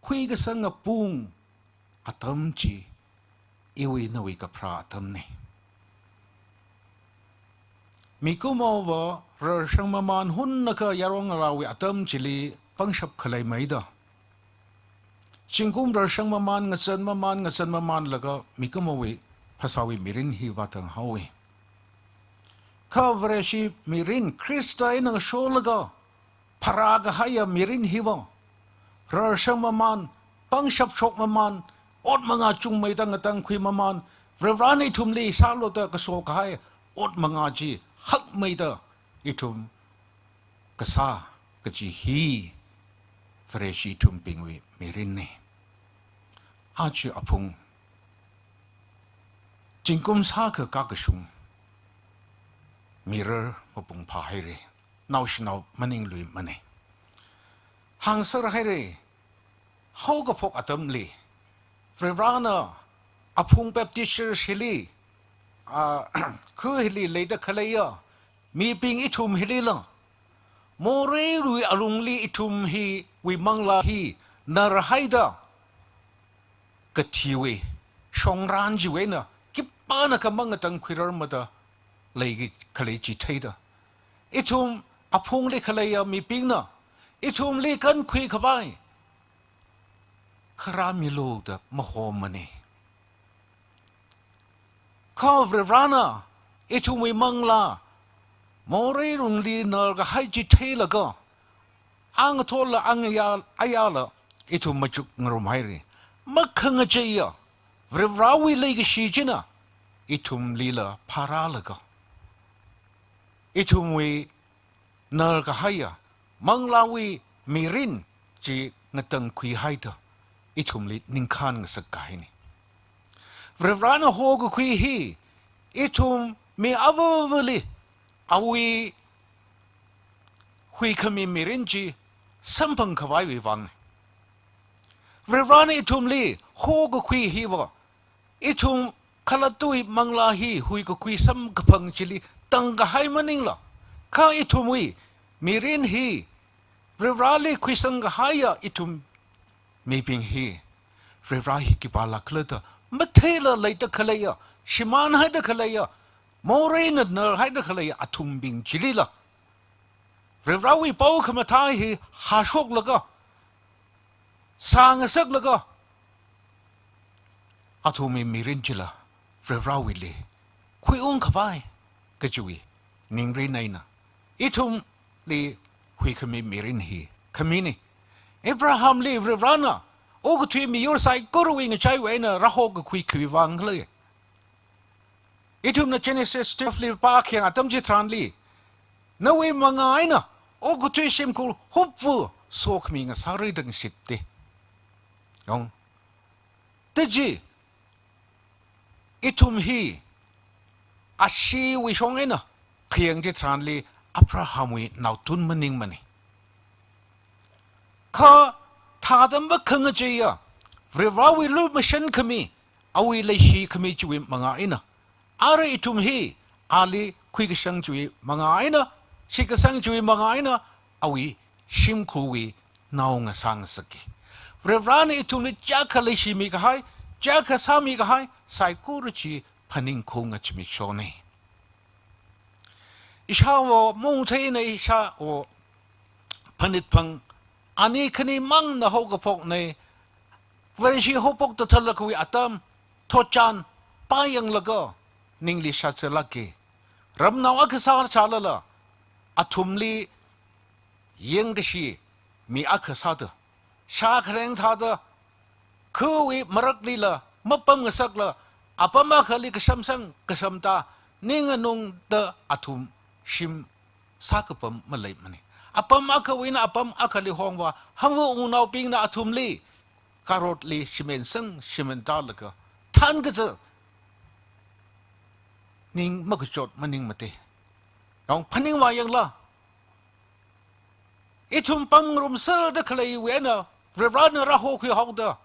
khuikasanga pung atam chi, iwui nawui kapharā atamna. Mikumova rarshang mamān hunna kha yarong ngalāwui atam chili pangshap khaleimeida, zingkum rarshang mamān, ngachan mamān, ngachan mamānlaga mikumowui phasāwui mirin hi vātang haowa. Kha Vareshi mirin, Khrista eina sholaga pharākahaiya mirin hiva, rarshang mamān, pangshap shok mamān, ot mangā chungmeida ngatangkhui mamān, Varivarana ithumli sālu da kasokahai ot mangā chi hakmeida ithum kasā kaji hi Vareshi ithumbingwui mirinna. Aja aphung zingkum sākha kakashung mirar mapung phāhaira, naoshinao maningluimana. Hāngser haira, haokaphok atamli, Varivarana aphung Baptist Church hili, a, khu hili leida khaleiya mibing ithum hilila, moreirui alungli ithum hiwui manglā hi narhaida, kathiwui shongran chiwui eina khipānakha mangatangkhuirarmada leiki khalei chi theida, ithum aphungli khaleiya mibingna ithumli kankhui khavai kharā milu da mahomana. Kha Varivarana ithumwui manglā moreirungli narkahai chi theilaga, angathola angayā, ayāla ithum machukngarum haira. Makhangacheiya Varivarawui leikashi china ithumlila pharālaga, ithumwui narkahaiya manglāwui mirin chi ngatangkhuihaida ithumli ningkhān ngasak kahaina. Varivarana hokakhui hi ithum mi avāvali awui huikhami mirin chi samphang khavaiwui vangna. Varivarana ithumli hokakhui hiva, ithum khalattawui manglā hi huikakhui samkaphang chili tangkahai maningla, kha ithumwui mirin hi Varivarali khuisang kahaiya ithum mibing hi, Varivara hi khipālākhala da matheila leida khaleiya, shimānhaida khaleiya, moreina narhaida khaleiya athumbing chilila, Varivarawui pao khamathā hi hāshoklaga, sāngasaklaga, athumwui mirin chila Varivarawuili khuiung khavai kajiwui ningrin eina ithumli huikhami mirin hi khamina. Abrahamli Varivarana okathui miyur saikorawui ngachaiwui eina rāhokakhui khiwui vang khala? Ithumna Genesis twelve li pākhayang atam chitharanli, nawui mangā eina okathui shimkhur hupfu sokhami ngasāra da ngashitta. Yong. Taji, ithum hi asheewui shong eina khayang chitharanli Abrahamwui naotun maningmana. Kha thāda makhangacheiya Varivarawui lumashan khami, awui leishi khami chiwui manga eina, ara ithum hi ali khuikashang chiwui manga eina, shitkasang chiwui manga eina, awui shimkhurwui nao ngasā ngasakki. Varivarana ithumli chiyākha leishimi kahai, chiyākha sāmi kahai, saikora chi phaningkhaunga zimikshona. Ishāwo Mongthei eina ishāwo Phanitphang, ani khanimangna haokaphokna, Vareshi haophokta thālakhawui atam, thotchan, pāyanglaga, ningli shātserlākki. Ramnao akha sāsālala, athumli yangkashi mi akha sāda, shākhareng thāda, khawui maraklila mapam ngasakla, apam akhali kashamsang kashamta, ning nganungda athum shim sākapam maleimana. Apam akhawui eina apam akhali hongva, hangva wungnaobingna athumli, karotli shimensang shimentālaga, thankazā, ning makachot maningmate. Yong phaningvāyangla, ithum pamngarumserda khaleiwui eina, Varivarana rāhokhui haoda,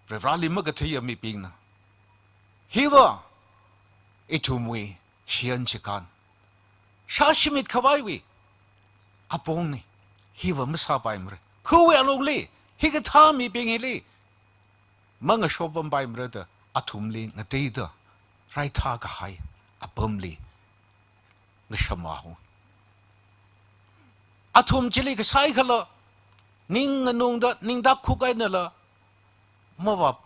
Varivarali makatheiya mibingna, hiva ithumwui shiyan chikān, shāshimit khavaiwui apongna, hiva masāpaimara. Khawui alungli, hikathā mibing hili mangashopampaimara da, athumli ngateida, raithā kahai apamli ngashamvāhaowa. Athum chili kasai khala, ning nganungda, ningda khukainala, mavap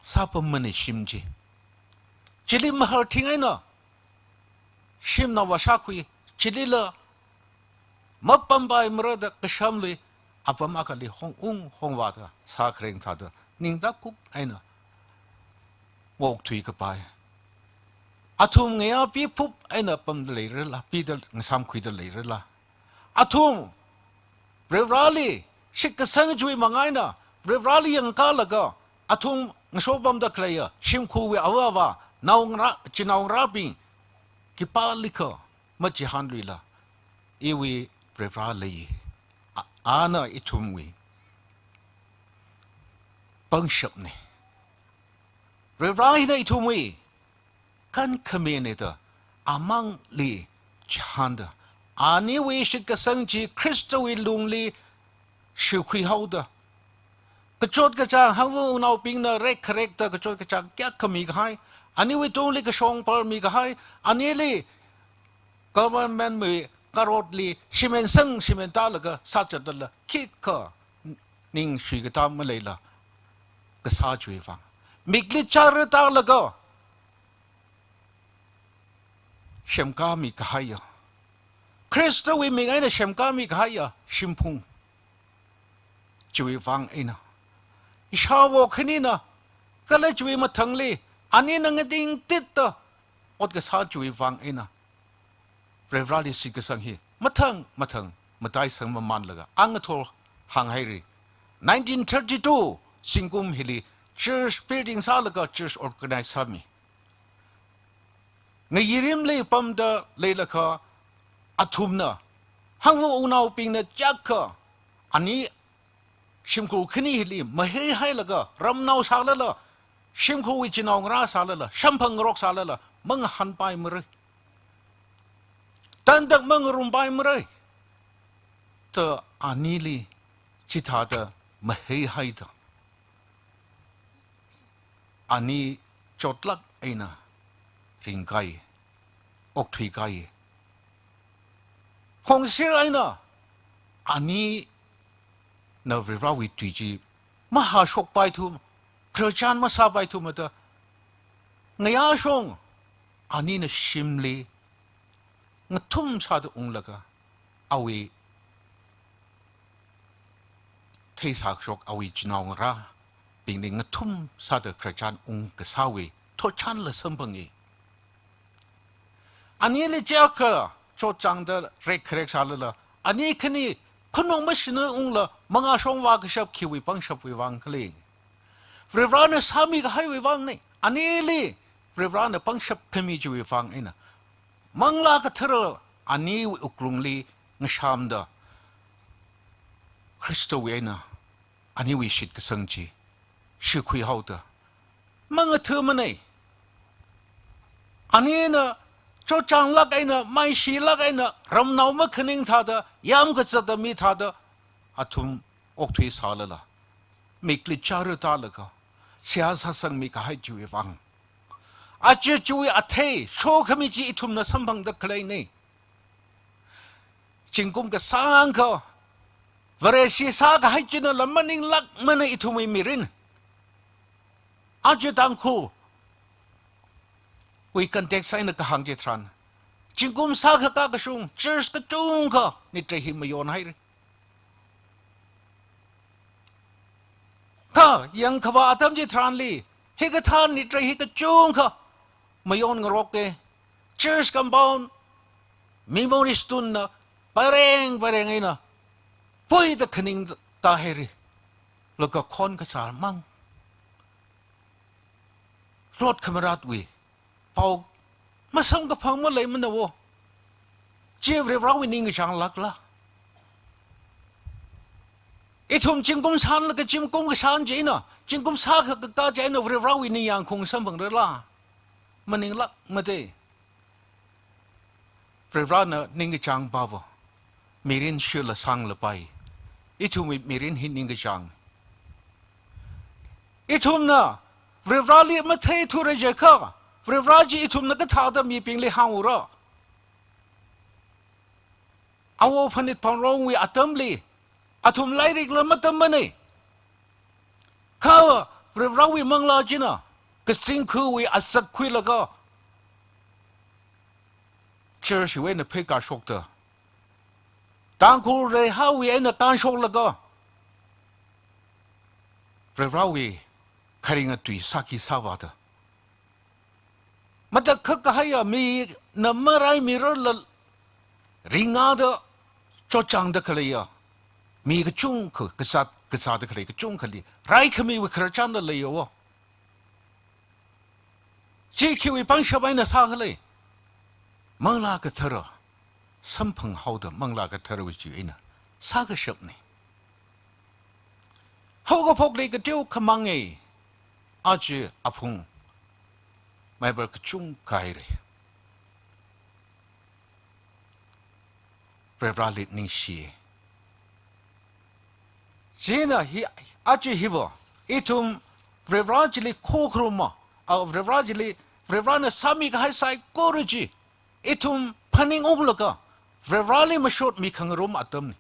sāpammana shim chi. Chili maharthing eina, shimnao vāshākhui, chilila mapampaimara da kashamli, apam akhali hongung hongvāda, shākhareng thāda, ningda khuk eina, maokthui kapai. Athum ngayā piphup eina pamda leirala, pida ngasāmkhuida leirala, athum Varivarali shitkasang chiwui manga eina, Varivarali yangkālaga, athum ngashopamda khaleiya shimkhurwui ava avā, naongarā, chinaongarābing, khipālikha machihānluila, iwui Varivara lei. A-, ana ithumwui pangshapna. Varivara hina ithumwui kankhamina da, amangli chihānda, aniwui shitkasang chi Khristawui lungli shikhui haoda, kachot kachāng, hangva wungnaobingna rekkharekta kachot kachāng kayākha mikahai, aniwui tungli kashongpar mikahai, anili government wui karotli shimensang shimentālaga sāzatlala, khikha ning shuikatā maleila, kasā chiwui vang. Mikli chara tālaga semkāmi kahaiya, Khristawui ming eina semkāmi kahaiya shimphung chiwui vang eina, ishāwo khanina, kala chiwui mathangli, anina ngatingtitda ot kasā chiwui vang eina, Varivarali shitkasang hi mathang mathang mataisang mamānlaga, angathor hānghaira. Nineteen thirty-two zingkum hili church building sālaga church organize sāmi. Ngayirimli pamda leilakha athumna, hangva wungnaobingna chiyākha, ani shimkhur khani hili maheihailaga, ramnao sālala, shimkhurwui chinaongarā sālala, shamphangngarok sālala, mangahānpaimara, tandak mangarumpaimara da anili chithāda maheihaida, ani chotlāk eina ringkai, okthuikai. Khongshir eina anina Varivarawui tui chi mahāshokpaithuma, khararchan masāpaithumada, ngayāshong anina shimli ngathum sāda unglaga, awui theisākashok awui chinaongarābingli ngathum sāda khararchan ungkasāwui thotchanla samphangi. Anili chiyākha chotchāngda rekkharek sālala, ani khani khanung mashina ungla mangāshong vākashap khiwui pangshapwui vang khala? Varivarana sāmi kahaiwui vangna. Anili Varivarana pangshap khami chiwui vang eina, Manglā Kathara aniwui wuklungli ngashamda, Khristawui eina aniwui shitkasang chi shikhuihaoda mangathāmanei. Anina chotchanglāk eina, maishilāk eina, ramnao makhaning thāda, yamkazata mi thāda, athum okthuisālala, mikli chara tālaga, seihā sāsangmi kahai chiwui vang, aja chiwui athei shokhami chi ithumna samphangda khaleinei. Zingkum kasāngkha Vareshi sākahai chinala maninglākmana ithumwui mirin. Aja Tangkhulwui context eina kahāng chitharan, zingkum sākha kakashung church kachungkha nitrei hi mayonhaira. Kha yangkhavā atam chitharanli, hikathā nitrei hi kachungkha mayonngaroka. Church compound, memory stone na pareng pareng eina puida khaningda haira. Laga khon kachar mang, rot khamaratwui pao masamkaphang maleimana wo. Chi Varivarawui ningkachānglākla? Ithum zingkum shānlaga zingkum kashan china, zingkum sākha kakā china Varivarawui ningyāng khaung samphangrala? Maninglākmate. Varivarana ningkachāng pāva, mirin shila sanglapai. Ithumwui mirin hi ningkachāng. Ithumna Varivarali matheithura jiakha, Varivara chi ithumna kathāda mibingli hāngra? Awo Phanit Phangrongwui atamli, athum lairikla matammanei. Kha Varivarawui manglā china kazingkhawui azak khuilaga church wui eina pheikashokta, Tangkhul Reihawui eina kānshoklaga Varivarawui kharinga tui sāki sāvāda, matakhak kahaiya mina maraimirarla ringada chotchāngda khaleiya mi kachungkha, kazāt, kazāda khalei kachungkhali raikhamiwui khararchanla leiya wo. Chi khiwui pangshap eina sākhala? Manglā Kathara samphanghaoda Manglā Katharawui chi eina sākashapnei. Haokaphokli kateo khamangei, aja aphung member kachungkha haira. Varivarali ningshi. China hi, aja hiva, ithum Varivara chili khokharuma, a, Varivara chili, Varivarana sāmikahai saikora chi ithum phaningunglaga Varivarali mashotmi khangarum atamnei.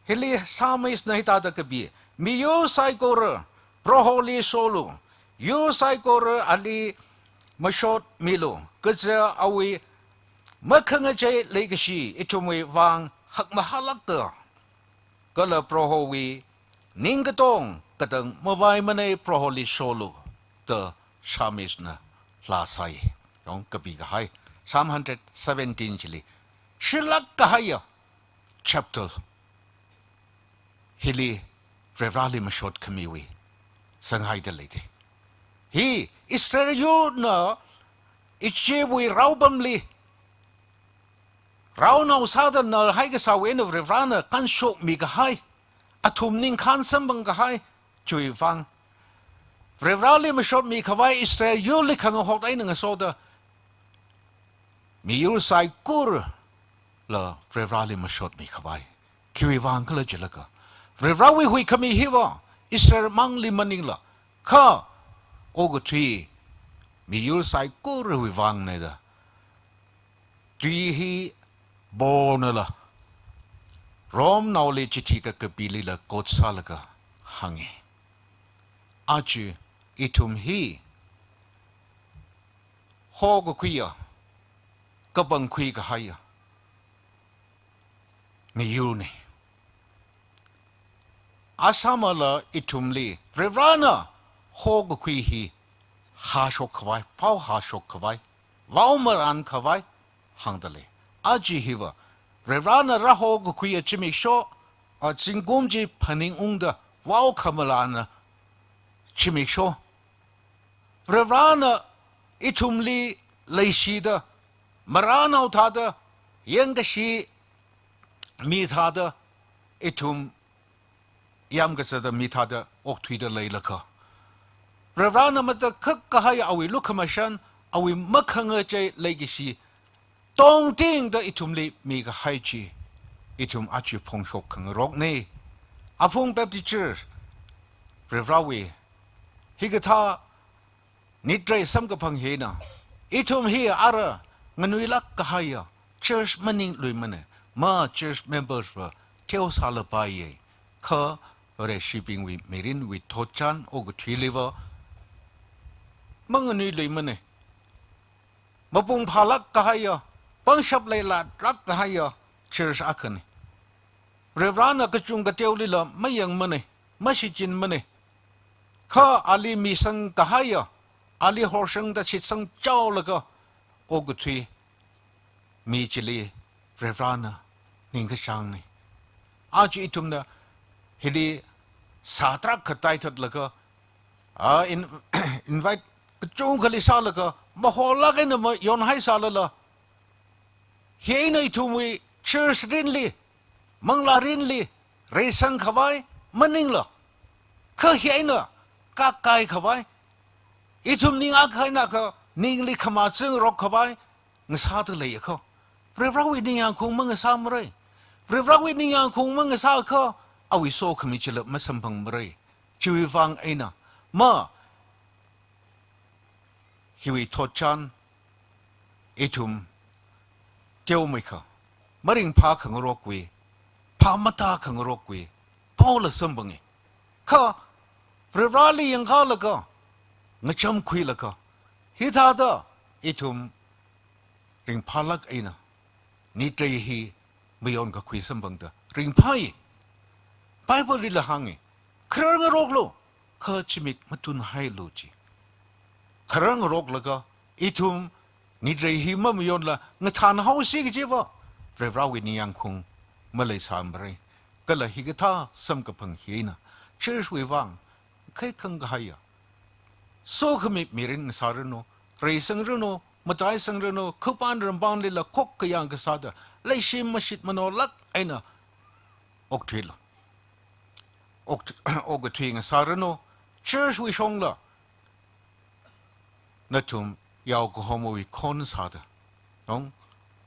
Hili Psalmist na hithāda kapi, miyur saikora Proholi sholu, yur saikora ali mashotmilu, kaja awui makhangachei leikashi ithumwui vang hakmahālāka. Kala Prohowui ningkatong katang mavaimanei, Proholi sholu, da Psalmist na laa sai. Yong kapi kahai, Psalm hundred seventeen chili, shilāk kahaiya chapter hili Varivarali mashot khamiwui sanghaida leidei. Hi Israel yurna Egyptwui raopamli raonao sāda nalhai kasāwui eina Varivarana kānshokmi kahai, athum ningkhān samphang kahai chiwui vang, Varivarali mashotmi khavai Israel yurli khangahok eina ngasoda, miyur saikorala Varivarali mashotmi khavai. Khiwui vang khala jilaga, Varivarawui huikhami hiva Israel mangli maningla, kha okathui miyur saikorawui vangnei da tui hi Paulnala Romnaoli chithi kakapilila quote sālaga hāngi. Aja ithum hi hokakhuiya, kapangkhui kahaiya miyurnei. Asāmala ithumli Varivarana hokakhui hi hāshok khavai, pao hāshok khavai, vaomaran khavai hāngda lei. Aja hiva Varivarana rāhokakhuiya zimiksho, a, zingkum chi phaningungda vaokhamalanna zimiksho. Varivarana ithumli leishida, maranao thāda, yangkashi mi thāda, ithum yamkazata mi thāda okthuida leilakha, Varivarana matakhak kahai awui lukhamashan, awui makhangachei leikashi, tongtingda ithumli mikahai chi, ithum aja phongshok khangarokna. Aphung Baptist Church, Varivarawui hikathā nitrei samkaphang hina, ithum hi ara nganuilāk kahaiya church maningluimana, ma church members va teosālapaiya, kha Vareshibingwui mirinwui thotchan okathuiliva manganuiluimana. Mapung phālāk kahaiya, pangshap leilāklāk kahaiya church akhana. Varivarana kachung kateolila mayangmana, mashichinmana. Kha ali misang kahaiya, ali horsangda shitsang chaolaga okathui mi chili Varivarana ningkachāngna. Aja ithumna hili sā tarākha taithatlaga, a, in-, invite kachungkhali sālaga, maholāk eina mayonhaisālala, hi eina ithumwui church rinli, manglā rinli reisangkhavai maningla, kha hi eina kakkāikhavai, ithum ning akha eina akha ningli khamachang rok khavai ngasāda leiakha, Varivarawui ningyāngkhaung mangasāmara. Varivarawui ningyāngkhaung mangasāakha, awui sokhami chila masamphangmara. Chiwuivang eina, ma, hiwui thotchan ithum teomeikha, maringphā khangarokwui, phāmatā khangarokwui paola samphanga. Kha Varivarali yangkālaga, ngachamkhuilaga, hithāda ithum ringphālāk eina nitrei hi mayonkakhui samphangda ringphāi. Bible lila hānga, kharar ngaroklu, kha zimik matunhailu chi. Kharar ngaroklaga ithum nitrei hi mamayonla ngathanhaosi kajiva, Varivarawui ningyāngkhaung maleisāmara. Kala hikathā samkaphang hina, church wui vang khaikhang kahaiya sokhami mirin ngasāranu, reisangranu, mataisangranu, khapān rampanlila khokkayāng kasāda, leishi mashit manolāk eina okthuilu. Okt-, okathui ngasāranu, church wui shongla nathum yaokahomawui khon sāda, nong,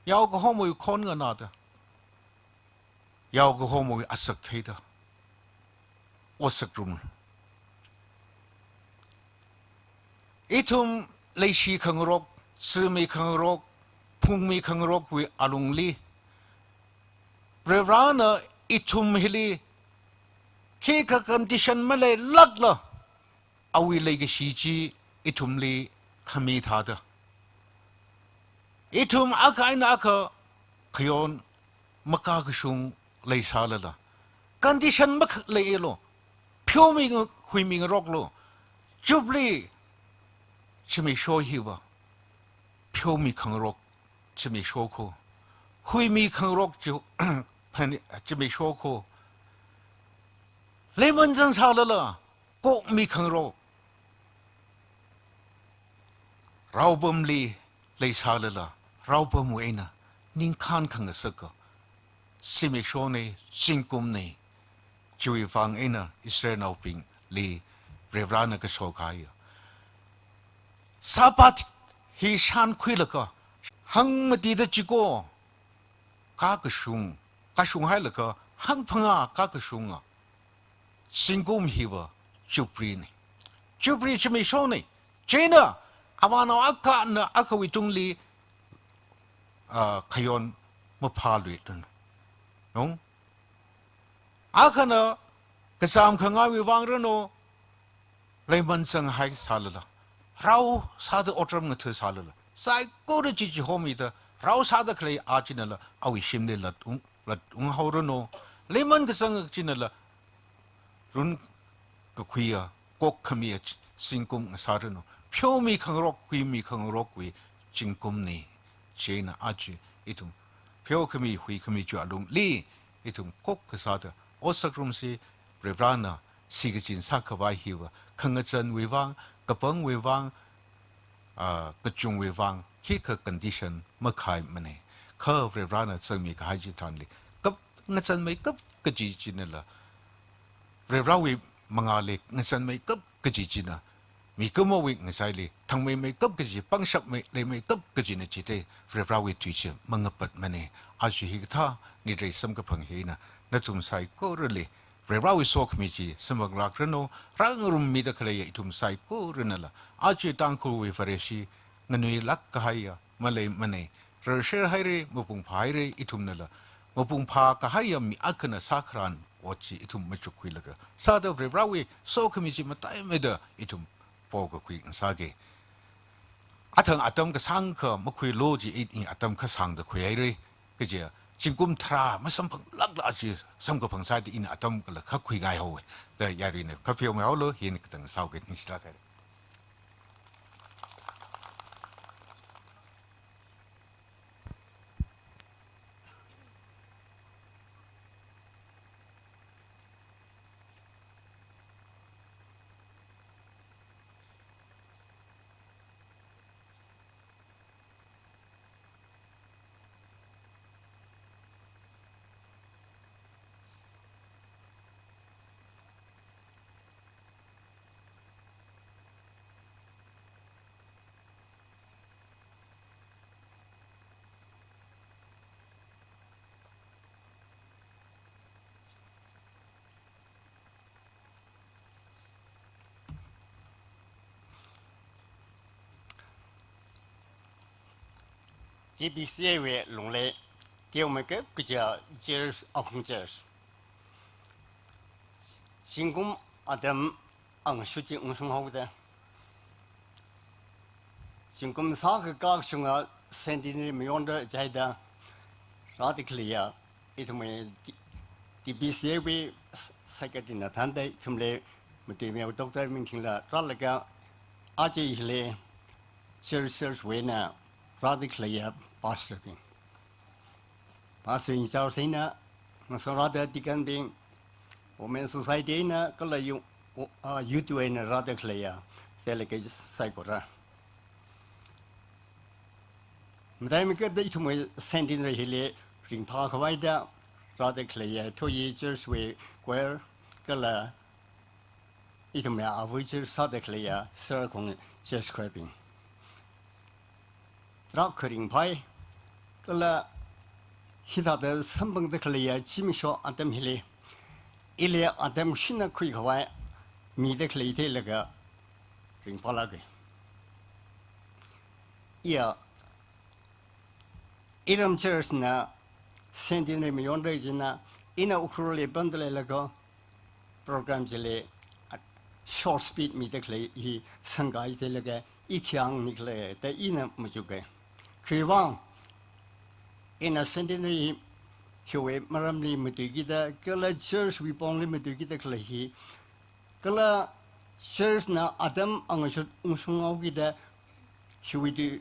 yaokahomawui khon nganāda, yaokahomawui asak theida, otsakrum. Ithum leishi khangarok, simi khangarok, phungmi khangarokwui alungli, Varivarana ithum hili khikha condition maleilākla, awui leikashi chi ithumli khami thāda, ithum akha eina akha khayon makakashung leisālala, condition makhaleilu, pheomi nga-, huimi ngaroklu, Jubilee zimiksho hiva pheomi khangarok zimiksho kho, huimi khangarok chi, phan-, zimiksho kho, leiman zangsālala, kokmi khangarok, raopamli leisālala, raopamwui eina ningkhān khangasaka zimikshona, zingkumna. Chiwui vang eina Israelnaobingli Varivarana kaso kahaiya, Sabbath hi shānkhuilaga, hangmatida chiko kakashung, kashunghailaga hangphangā kakashunga zingkum hiva Jubilee na. Jubilee zimikshona. Chieina avānao akhana akhawui tungli, ah, khayon maphāluiranu, nong? Akhana kazam khangaiwui vang ranu, leiman zanghaisālala, rao sāda otram ngatha sālala, saikora chi chihomida, rao sāda khalei a chinala, awui shimli latung, latung haoranu, leiman kazang chinala, run kakhuiya, kok khamiya ch-, zingkum ngasāranu, pheomi khangarok, huimi khangarokwui zingkumna. Chieina aja ithum pheokhami, huikhami chiwui alungli, ithum kok kasāda otsakrumsi. Varivarana shikachin sākhavai hiva, khangazanwui vang, kapangwui vang, ah, kachungwui vang, khikha condition makhaimana. Kha Varivarana zangmi kahai chitharanli, kap-, ngazanmeikap kaji chinala, Varivarawui mangāli ngazanmeikap kaji china, mikumowui ngachaili thangmeimeikap kaji, pangshap mei, leimeikap kajina chithei, Varivarawui tui chi mangapatmana. Aja hikathā ngareisam kaphang hina, nathum saikorali Varivarawui sokhami chi samphanglakranu. Rāngarummida khaleiya ithum saikoranala, aja Tangkhulwui Vareshi nganuilāk kahaiya, maleimanei, rarser haira, mapung phāhaira, ithumnala mapung phākahaiya mi akhana sākharan ot chi ithum machukkhuilaga sāda Varivarawui sokhami chi mataimeida ithum pokakhui ngasāga. Athang atam kasāngkha makhuilu ji, i, i atam kasāngda khuihaira. Kaja, zingkum tharā masamphanglākla aja samkaphang sāda ina atam kala kha khuingai haowa. Da yaruina kha pheomei haolu, hina katang sāuga, ningshilāk haira. T B C A wui lungli teomeikap kaja church, Aung Church. Zingkum atam angshu chi ungshung haoda, zingkum sākha kashunga centenary mayonda chida rāda khaleiya, ithumwui T-, T B C A wui secretary na thānda ithumli matuimeiya Doctor Mingthingla rālaga, aja hili church, church wui eina rāda khaleiya pastor bing, pastor in charge eina ngasārāda deacon bing, women society eina kala yu-, u-, ah, youth wui eina rāda khaleiya delegate saikora, mataimeikapda ithumwui centenary hili ringphākhavaida rāda khaleiya Thoyee Church wui choir kala ithumwui avui church sāda khaleiya Sarakhong Church choir bing, tarākha ringphai. Kala hithāda samphangda khaleiya zimiksho atam hili, ili atam shina khuikhavai mida khalei theilaga ringphālāka. Iya, iram church na centenary mayonda china, ina Ukhrulli pamda leilaga program chili, ah, short speech mida khalei hi sangkai theilaga, i khi hāngmi khala da ina machuka. Khiwuivang, ina centenary hiwui maramli matuikida, kala church wui pongli matuikida khalei hi, kala church na atam angashut ungshung haokida, hiwui tui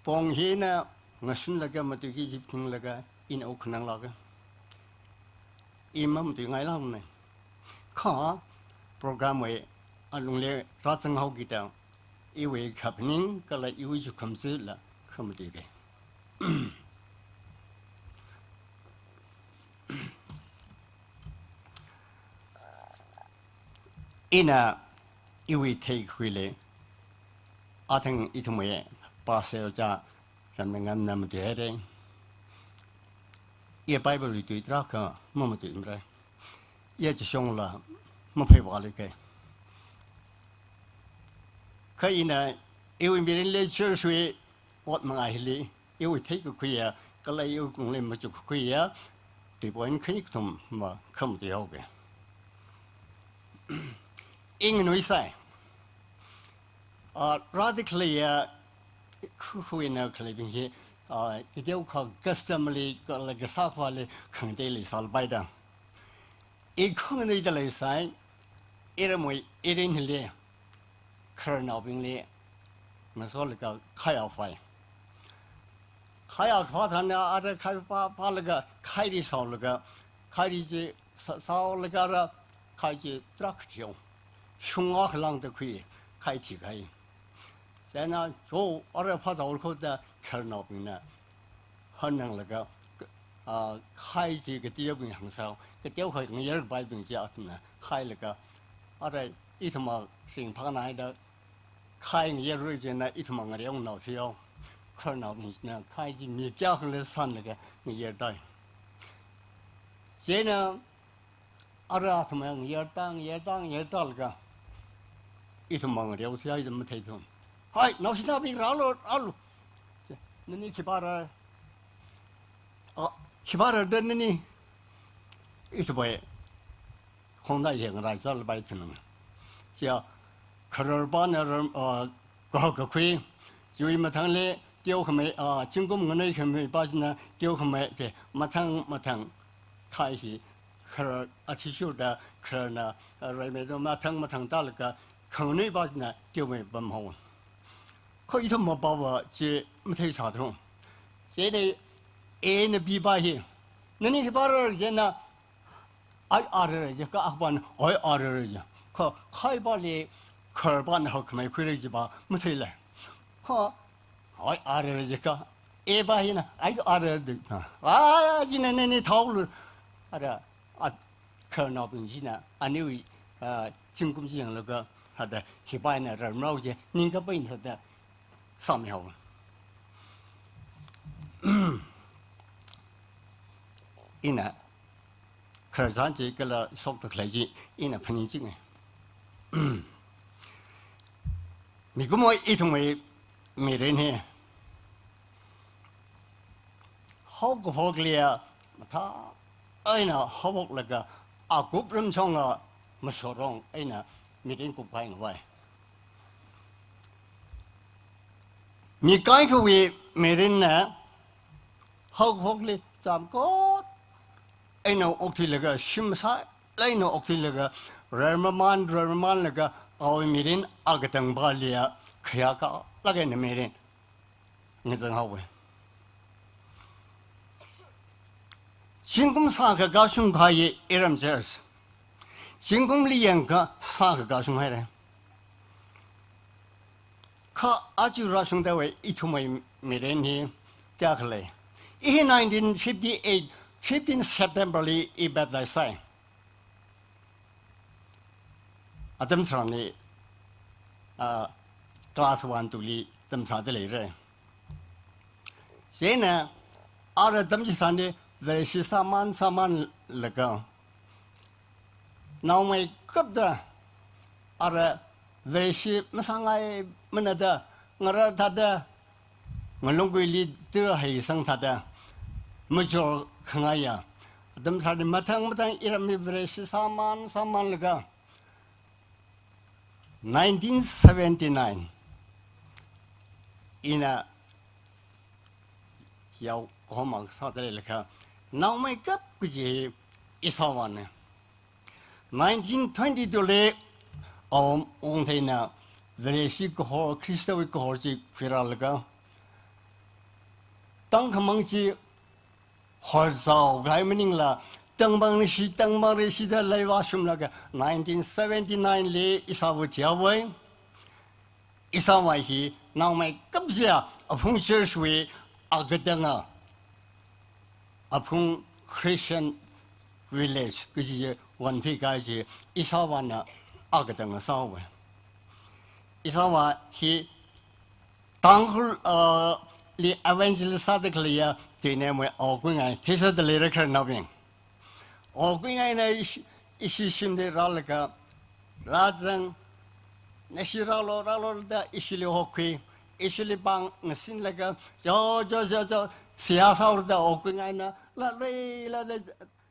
pong hina ngashunlaga matuiki jipthinglaga ina okhananglāka. I mamatuingailākmana. Kha program wui alungli rāzang haokida, iwui kaphaning kala iwui chukkhamathāla khamatuika. Ina iwui theikhuili, athang ithumwui pastor cha Ramnangamna matuihaira. Iya Bible wui tui tarākha mamatuimara. Iya chishongla maphei vālika. Kha ina iwui mirinli church wui ot mangai hili, iwui theikakhuiya, kala iwui lungli machukkakhuiya tui point khani kathum makhamatui haoka. I nganuisai, ah, rāda khaleiya, khu-, khu eina khaleibing hi, ah, kateokha customary kala kasākhavāli khangatei leisālapai da. I khanganuida leisai, iramwui irin hili khararnaobingli ngasolaga khai aphai. Khai aphā thāna ara khai phā, phālaga khairi shaolaga, khairi chi sā, shaolaga ara khai chi tarākha thiyo. Shungakha lāngda khui, khai thikahai. Chieina cho ara phāzāhaokida khararnaobingna hananglaga, ah, khai chi kateobing hāngsā, kateokha ngayarpaibing chi athumna hailaga, ara ithumva ringphānāhaida khai ngayarra chieina ithum ngareonao thiyo. Khararnaobing china khai chi mi kayākhala sānlaga ngayartai. Chieina ara athum ngayarta, ngayarta, ngayarta laga ithum ngareo thiya ithum matheithun. Hai, naoshinabing rālu, rālu. Nani khipā rāra? A, khipā rāra da nani? Ithumwui khongda yeng rai zalbai thunung. Chiya khararpana ram, a, kahao kakhui, chiwui mathangli teokhamei, a, zingkum nganei khamei pā china teokhamei, phe, mathang mathang khai hi kharar athishurda khararna, a, raimei do mathang mathang tālaga khanganei pā china teomei pamhaowa. Kha ithum mapāva chi matheisāthung. Chieina A na B pā hi, nani khipā rāra chieina, ai, ara rāra ji, kha akpāna, ai, ara rāra ji. Kha khai pāli khararpana haokhamei khuira ji pā matheila. Kha, ai, ara rāra ji kha, A pā hina, ai, ara rāra ji. A, chieina nani thaolu. Ara, a, khararnaobing china, aniwui, a, zingkum chi yanglaga, hada, hipā eina rarmarao ji, ningkapai eina hada, sāmihaowa. Ina, khararchan chi kala shokta khalei chi, ina phaningchinga. Mikumowui ithumwui mirin hi haokaphokli a mathā eina haophoklaga akup ramshonga mashorong eina mirin kupkahai ngavai. Mi kaikhawui mirinna haokaphokli chāmkot eina okthuilaga, shim masālāk eina okthuilaga, rarmaman, rarmamanlaga, awui mirin akatang pāli a khayākalāk eina mirin ngazanghaowa. Zingkum sākha kashung kahai iram church. Zingkumli yangkha sākha kashung haira. Kha aja rāshungdawui ithumwui mirin hi kayākhala? I hi nineteen fifty-eight, fifteen September li i baptize sāi. Atam tharanli, ah, class one, two li tamsāda leira. Chieina ara atam chitharanli Vareshi sāman sāmanlaga, naomeikapta ara Vareshi masāngaimanada, ngarā thāda, ngalunggui lida haisang thāda, major khangaiya. Atam tharanli mathang mathang iram hi Vareshi sāman sāmanlaga, nineteen seventy-nine, ina yao kahoma sāda leilakha, naomeikap kaji hi ishāvāna. Nineteen twenty-two li Awungtheina Vareshi kahor, Khristawui kahor chi khuirālaga, tangkhamang chi horzao kahai maningla, tangpang Vareshi, tangpang Vareshida leivāshunglaga, nineteen seventy-nine li ishāva thihaowa. Ishāvā hi naomeikap chiya Aphung church wui akatanga, Aphung Christian Village kaji wonphi kahai chi ishāvāna akatanga sāhaowa. Ishāvā hi Tangkhul, uh, li evangelist sāda khaleiya, tuinemwui Awo Kuingai, theisāda leira khararnaobing. Awo Kuingaina ishi, ishi shimli rālaga, rāzang, nashi rālu, rālu da ishili hokhui, ishili pāng ngasinlaga, jo, jo, jo, jo, seihā sāhaoda Awo Kuingaina, la lei, la lei,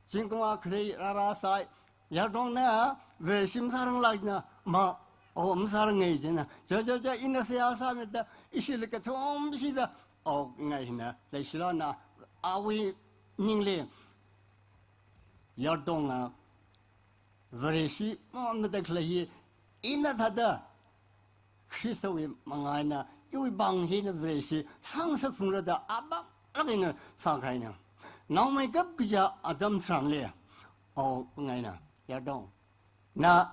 zingkum akha khalei rārāsai, Yardongna Vareshi masāranglāk jina, ma, o masārangai jina, jo, jo, jo, ina seihā sāmida, ishili kathum shida, Awo Kuingaina, leishilana, awui ningli, Yardonga Vareshi mamada khalei hi, ina thāda, Khristawui mangā eina, iwui pāng hina Vareshi sāngasak phungra da apamlāk eina sākahaina. Naomeikap kajiya atam tharanli, Awo Kuingaina, Yardong, na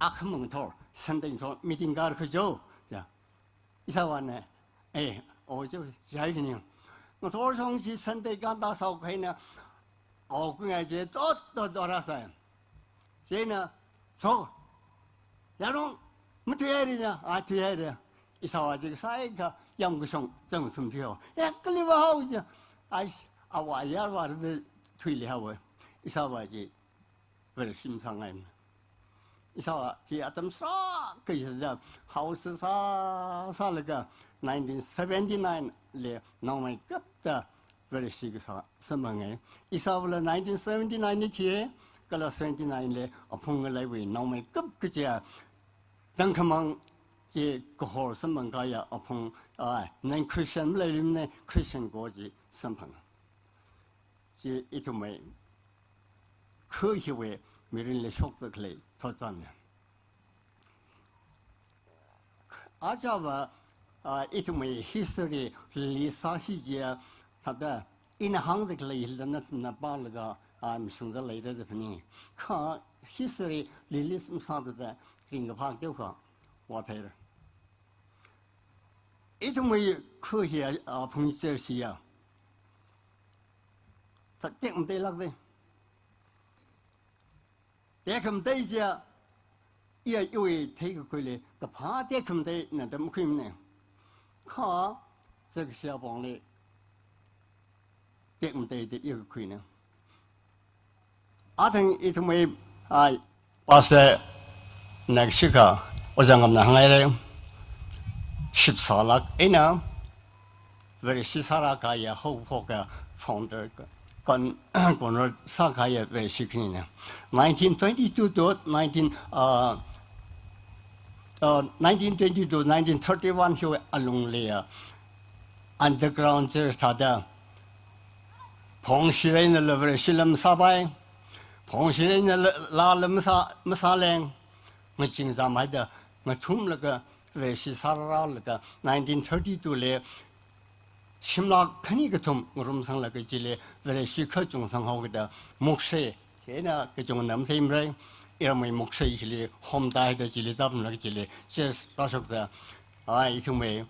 akhamang ngathor, Sunday ngathor, meeting kāra khuicho, ja. Ishāvāna, eh, o jo, jai khani. Ngathor shong chi Sunday kānda sāhaokahaina, Awo Kuingai chi tot, tot, tot rāsai. Chieina, so, Yardong, Mathuihairana, a thuihaira. Ishāvā chi kasāi kha yamkashong zangthum thuihaowa. Ya, kali vāhao chi. Ai, avā yarvāda thuili haowa. Ishāvā chi Vareshi masāngaimana. Ishāvā hi atam sākha sāda house sā, sālaga nineteen seventy-nine li naomeikapta Vareshi kasā samphangai. Ishāvāla nineteen seventy-nine li thiya, kala seventy-nine li aphung ngaleiwui naomeikap kaja tangkhamang chi kahor samphang kaya aphung, a, non-Christian maleiluimana, Christian ko chi samphang. Chi ithumwui kha hiwui mirinli shokda khalei thotchanna. Achāvā, a, ithumwui history li sāsi chiya, thāda ina hāngda khalei hila nathumna pālaga, a, mashungda leira da phaning. Kha history li list masāda da ringkaphā teokha vātheira. Ithumwui kha hi, a, phungchurch hiya. Thāda tekmateilākda. Tekhamatei chiya, iya iwui theikakhuili kaphā tekhamatei na da makhuimana. Kha, zakshia pongli tekmatei da iya kakhuina. Athang ithumwui, a, pastor na kashikha, ojā ngamna hānghaira. Shipsālāk eina Vareshi sārā kaya haophok kha founder ka, kon, konrot sākaya Vareshi khanina. Nineteen twenty-two to nineteen, uh, uh, nineteen twenty-two, nineteen thirty-one hiwui alungli ya underground church thāda, phongshireinala Vareshila masāpai, phongshireinala, lala masā, masāleng, ngaching zāmhaida, ngathumlaga Vareshi sārālaga nineteen thirty-two li shimlāk khani kathum ngarumsanglaga chili Vareshi kachungsang haokida Mokshe, hina kachungna masāmara, iramwui Mokshe chili homtahaida chili tāpamlaga chili church rāshokda, a, ithumwui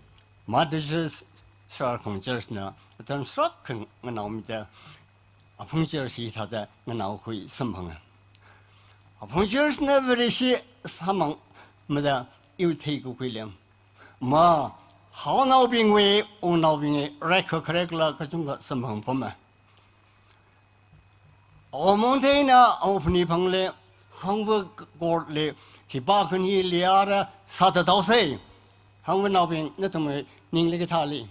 Mother Church, Sarakhong Church na atam sākha nganaomida, aphung church hithāda nganaokhui samphanga. Aphung church na Vareshi sāmangmada iwui theikakhuili, mahaonaobingwui, wungnaobingwui, rekha kharekla kachungkha samphang pama. Awomong theina, awo phani phangli, hangva court li, hi pākhan hili ara sāthathaosei. Hangvanaobing nathumwui ningli kathāli.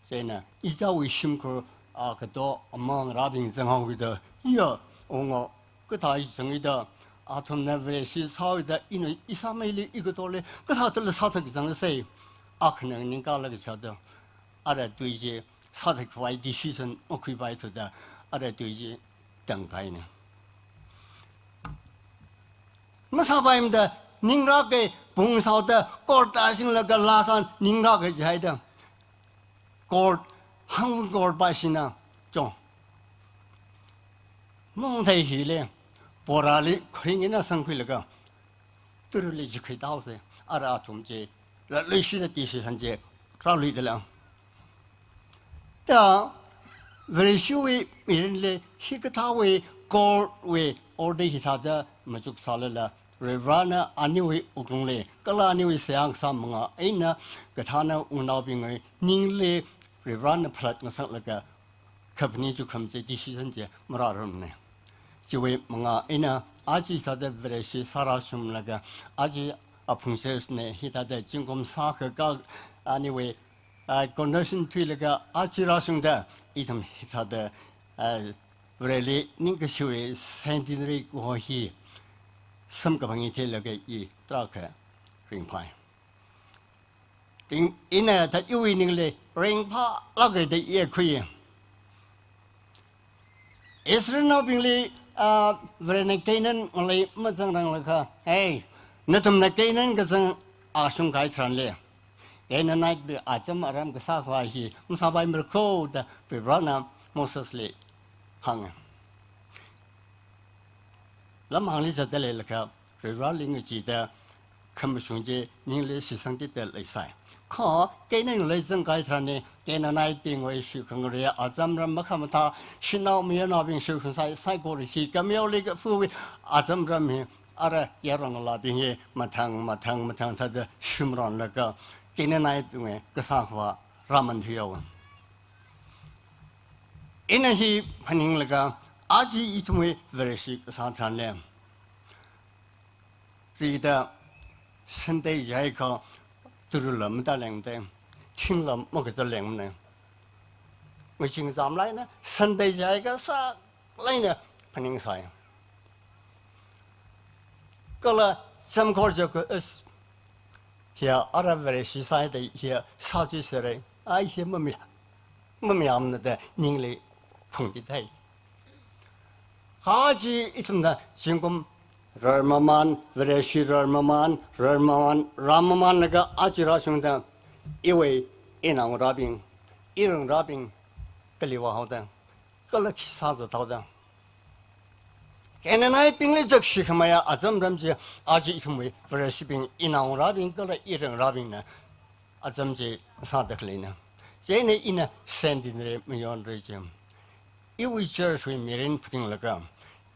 Chieina, ichāwui shimkhur, a, kato amang rabing zanghaokida, iya, ongo, kathā i zangida, athumna Vareshi sāhaoda, ina i sāmeili, i katoli, kathātala sāthat kazang sei. Akhana ningkala kachāda, ara tui chi, sāthat khavai decision makhuipai thuda, ara tui chi tangkaina. Masāpaimada ningrāka, phungsāhaoda court ta singlaga lāsang ningrāka jihaida. Court, hang court paishina, chong. Mongthei hili, porali kharing eina sangkhuilaga, turuli jikhui taosei, ara athum chi, la luishida decision chi, rāluidala. Ta, Vareshiwui mirinli hikathāwui court wui order hithāda machuksālala, Varivarana aniwui wuklungli, kala aniwui seihā kasā manga eina, kathāna wungnaobingwui ningli, Varivarana phalat ngasaklaga, khapani chukham chi decision chi marārarmana. Chiwui manga eina, aja hithāda Vareshi sārāshunglaga, aja aphung church na hithāda zingkum sākha kha aniwui, a, conversion thuilaga aja rāshungda, ithum hithāda, a, Vareli ningkashiwui centenary kaho hi samkaphang theilaga i tarākha ringphai. Ting ina thāda iwui ningli ringphālāka da i khui. Israelnaobingli, a, Varena Canaan ngalei mazangranglakha, hey, nathumna Canaan kazang ashung kahai tharanli, Canaanite bing acham aram kasā khavai hi masāpaimara kho da Varivarana Mosesli hānga. Lamhāngli zatda leilakha, Varivarali ngacheeda khamashung chi ningli shitsangda leisai. Kha, Canaan ngalei zangkahai tharanli, Canaanite bingwui shikhangarei acham ram makhamathā, shanao mayarnaobing shikhangsai saikora hi, khameoli kafuwui acham ram hi, ara yaron ngalābing hi mathang, mathang, mathang thāda shumronlaga Canaanite bingwui kasā akhava rāmanthuihaowa. Ina hi phaninglaga aja ithumwui Vareshi kasā tharanli, rida Sunday jiakha turula matālengda, thingla makazālengmana. Ngaching zamlaina Sunday jiakha sālaina phaningsai. Kala chāmkhor jiakha, as, hiya ara Vareshi sāda hiya sāchisera, ai hiya mami, mamayāmana da ningli phungtithei. Kha aja ithumna zingkum rarmamān, Vareshi rarmamān, rarmamān, rarmamānlaga aja rāshungda iwui inaongarābing, irangrābing kali vāhaoda, kala khi sāzathaoda, Canaanitebingli zakshikhameiya acham ram chi aja ithumwui Vareshibing, inaongarābing kala irangrābingna acham chi sāda khaleina. Chieina ina centenary mayonra chi, iwui church wui mirin phaninglaga,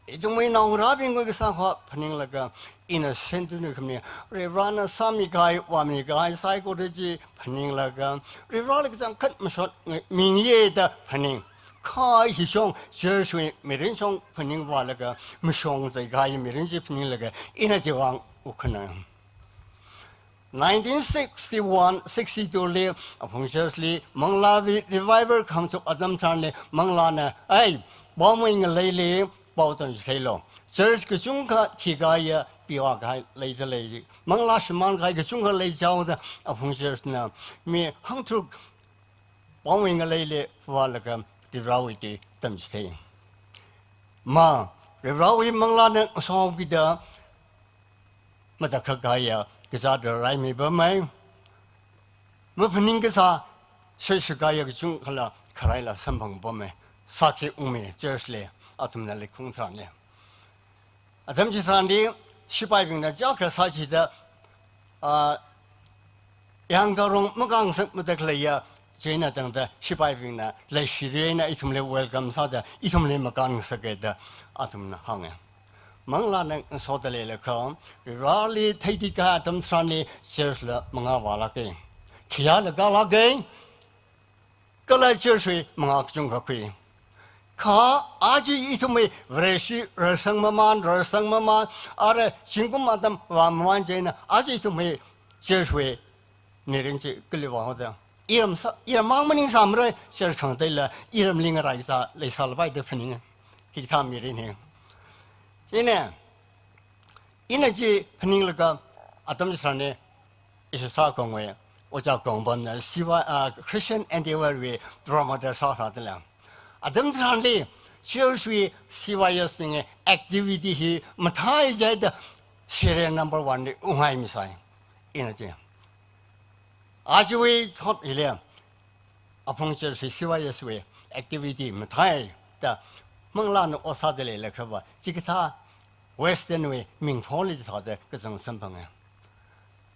ithumwui naongarābingwui kasā akhava phaninglaga, ina centenary khami, Varivarana sāmikahai, vāmikahai saikora chi phaninglaga, Varivarali kachangkhat mashot ngai-, mingayi da phaning. Kha hishong church wui mirin shong phaningvālaga, mashong zaikahai mirin chi phaninglaga, ina chiwui vang wukkhanang. Nineteen sixty-one, sixty-two li, Aphung Church li, Manglāwui revival khamchuk atam tharanli, Manglāna, ai, Paomei ngaleili pao tamchitheilo. Church kachungkha thikahaiya, piwā kahai leida lei. Manglā shimānkahai kachungkha leichaoda, Aphung Church na mi hangtharuk Paomei ngaleili vālaga Varivarawui tui tamchithei. Ma, Varivarawui Manglāna ngasohaokida, matakhak kahaiya kazāt rāraimipamei. Maphaning kasā, shoi shakahaiya kachungkhala kharaila samphangpamei. Sākhui ungmei church li, athumna leikhung tharanli. Atam chitharanli, shipaibingna chiyākha sāchida, ah, yangkarong makāngasakmada khaleiya, chieina tangda shipaibingna leishiri eina ithumli welcome sāda, ithumli makāngasaka da athumna hānga. Manglāna ngasoda leilakha, Varivarali theithuikahai atam tharanli church la mangā vālāka. Khayāla kālāka, kala church wui mangā kachungkha khui. Kha aja ithumwui Vareshi rarsang mamān, rarsang mamān, ara zingkum atam vāmamān chieina, aja ithumwui church wui mirin chi kali vāhaoda. Iram sā, iram mang maningsāmara, church khangateila, iramli ngaraisā, leisālapai da phaninga. Hikathā mirin hi. Chieina, ina chi phaninglaga atam chitharanli, Ishasā kongwui, Ojā Kongpamna, C Y, ah, Christian Endeavour wui promoter sāsāda lei. Atam tharanli, church wui C Y S bingwui activity hi mathāi jihaida serial number one li unghaimisai. Ina chi. Ajawui thot hili, Aphung Church wui C Y S wui activity mathāi da Manglāna ot sāda leilakhava, chikathā Western wui mingpholi thāda kazang samphanga.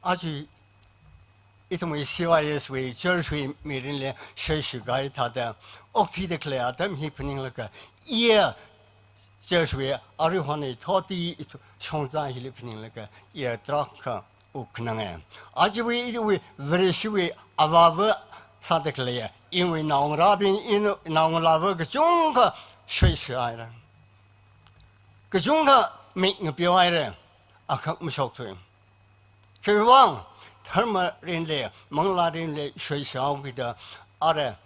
Aja ithumwui C Y S wui church wui mirinli shoi shakahai thāda okthuida khalei atam hi phaninglaga, iya church wui aruihon hi thot ithum shongza hili phaninglaga, iya tarākha wukkhananga. Ajawui iwui Vareshiwui avāva sāda khaleiya, iwui naongarābing, ina naongalāva kachungkha shoi shahaira. Kachungkha mik ngapeohaira, akhak mashokthui. Khiwuivang, dharma mirinli, manglā mirinli shoi shahaokida, ara,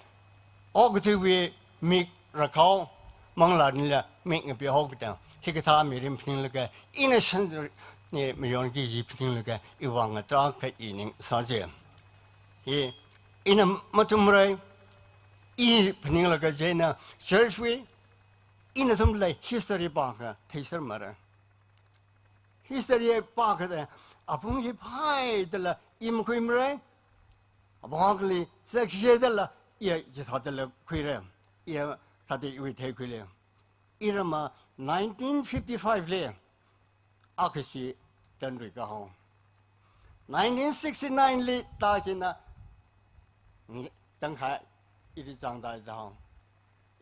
okathuiwui mik rākhao, manglā mirinli mik ngapeohaokida, hikathā mirin phaninglaga, ina centenary mayonki kaji phaninglaga, iwui vang tarākha i ning sāsa. Hi, ina mathumra, i phaninglaga chieina, church wui, ina thumlei history pākha theisermara. History pākha da, Aphung hi phāi dala i makhuimara, Aphung akhali zakshe dala i chithā dala khuira, i thāda iwui theikhuilei. Iramva nineteen fifty-five li, akhashi tanrui kahao. Nineteen sixty-nine li tāchina, ni tangkhai ili chāngda dahao.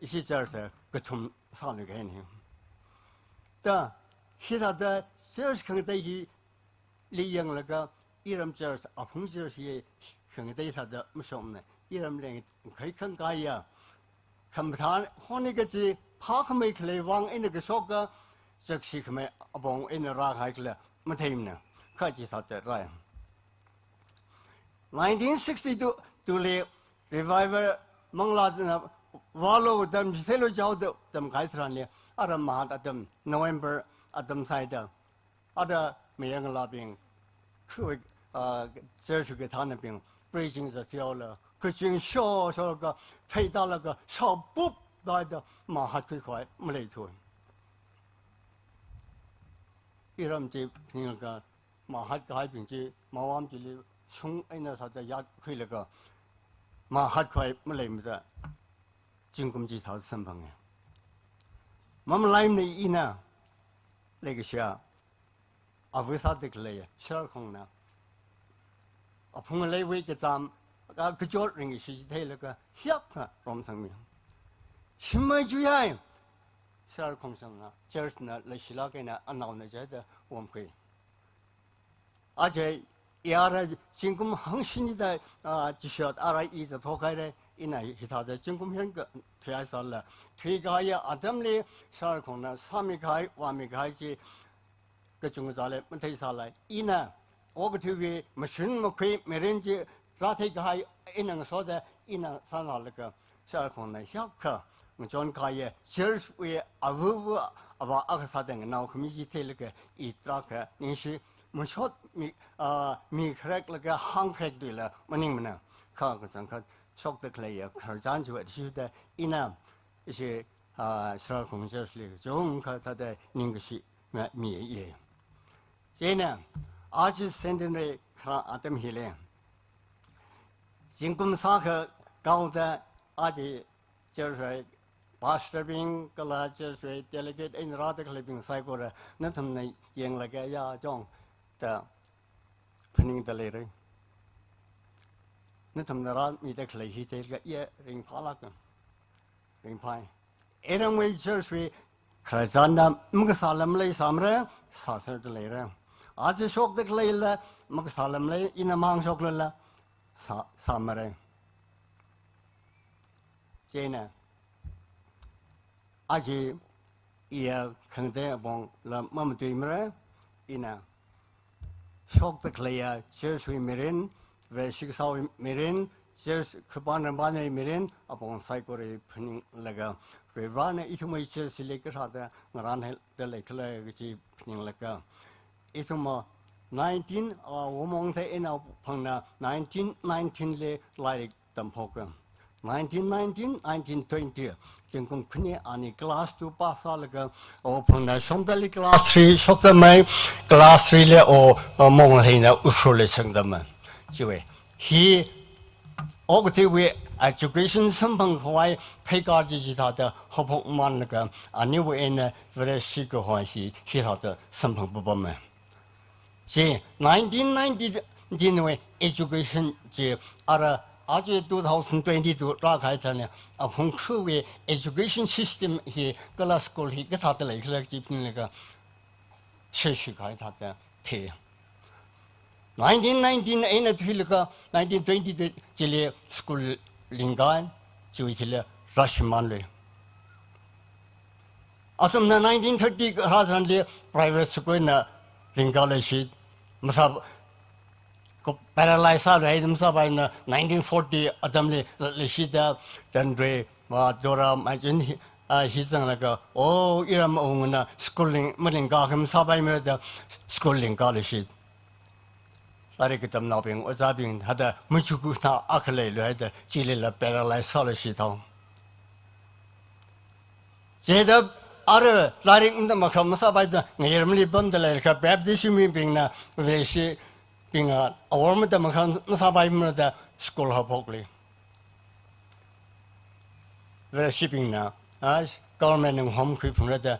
Ishi church kathum sāluikahaina. Da, hithāda Church khangatei hili yanglaga, iram church, aphung church hi khangatei thāda mashokmana, iram lengkhai khangkaiya. Khamathā honi kachi phākhamei khalei vang eina kashoka, church shikhamei apong eina rākahai khala matheimana, kha chithāda rai. Nineteen sixty-two, tuli revival manglā na vālu tam, chitheilu chaoda tamkahai tharanli, ara Mahat atam, November atam sāhaida, ara mayanglābing, khu, ah, church kathānabing, preaching zathaola, kaching sho, shoka, theitālaga, shaopup dada, Mahat khuikhavai maleithu. Iram chi phaninglaga, Mahat kahaibing chi, Mawam chili shung eina sāda yatkhuilaga, Mahat khavai maleimada, zingkum chithā samphanga. Mamalaimana ina, leikashiya, ava sāda khalei, Sharkhongna, aphung aleiwui kachām, ka, kachot ringkashi chi theilaga, hiyākha romsangmi. Shim maichuihai, Sharkhong shangna, church na leishilāk eina anaona jida omkhui. Aja, i ara zingkum hangshini da, ah, chishot ara i zathaohaira, ina hithāda zingkum hiyākha thuihaisāla. Thuikahaiya atamli, Sharkhongna sāmikahai, vāmikahai chi, kachungkha zale matheisāla. Ina, okathuiwui mashun makhui mirin chi rātheikahai eina ngasoda ina sānalaga, Sharkhongna hiyākha ngachonkahaiya, church wui avava avā akha sāda nganao khami chi theilaga, i tarākha ningshi, mashot mi, ah, mi khareklaga hāng kharekluila maningmana, kha kachangkhat shokda khaleiya khararchan chiwui athishurda ina, ishi, ah, Sharkhong church li kachungkha thāda ningkashi ma, miya. Chieina, aja centenary kharā atam hili, zingkum sākha kaoda aja church wui pastor bing kala church wui delegate eina rāda khaleibing saikora, nathumna yanglaga ya chong da phaningda leira. Nathumna rāmida khalei hi theilaga iya ringphālāka. Ringphai. Iramwui church wui khararchanna makasāla maleisāmara, sāserda leira. Aja shokda khaleila makasāla malei, ina mang shoklala sā, sāmara. Chieina, aja iya khangatei apongla mamatuimara, ina shokda khaleiya church wui mirin, Vareshi kasāwui mirin, church khupan rampanwui mirin, apong saikora phaninglaga, Varivarana ithumwui church li kathāda ngarānhaida leikhala kaji phaninglaga, ithumva nineteen, ah, Womong thei eina phangna nineteen nineteen li lairik tamphok. Nineteen nineteen, nineteen twenty, zingkum khani ani class two pass sālaga, o phangna Shomdali class three shoktamei, class three li o, o Mongheina Ukhrul li shangtamei. Chiwui. Hi, okathuiwui education samphang khavai pheikar chi chithāda haophokmanlaga, aniwui eina Vareshi kaho hi, hithāda samphang papamei. Chi nineteen nineteen wui education chi ara aja two thousand twenty-two rākahai tharan aphung khuiwui education system hi kala school hi kathāda leikhala chi phaninglaga sheshikahai thāda thei. Nineteen nineteen eina thuilaga nineteen twenty-two chili school lingkahai, chiwui thili rāshimānlui. Athumna nineteen thirty rātharanli private school na lingkā leishi, masā, ko paralyze sālui masāpaimana nineteen forty atamli leishida, Tandre, ma Dora, Maijin hi, ah, hi zanglaga, o, iram awungana school ling, malingkā kha masāpaimara da school lingkā leishi. Lairik katamnaobing, ojābing, hada machukna akha leiluihaida, chilila paralyze sālashi thao. Chida ara lairik matam akha masāpaida, ngayarmali pamda leilakha Baptist mibingna, Vareshibinga, awor matam akha masāpaimara da school haophokli. Vareshibingna, ah, government na ngahomkhui phungra da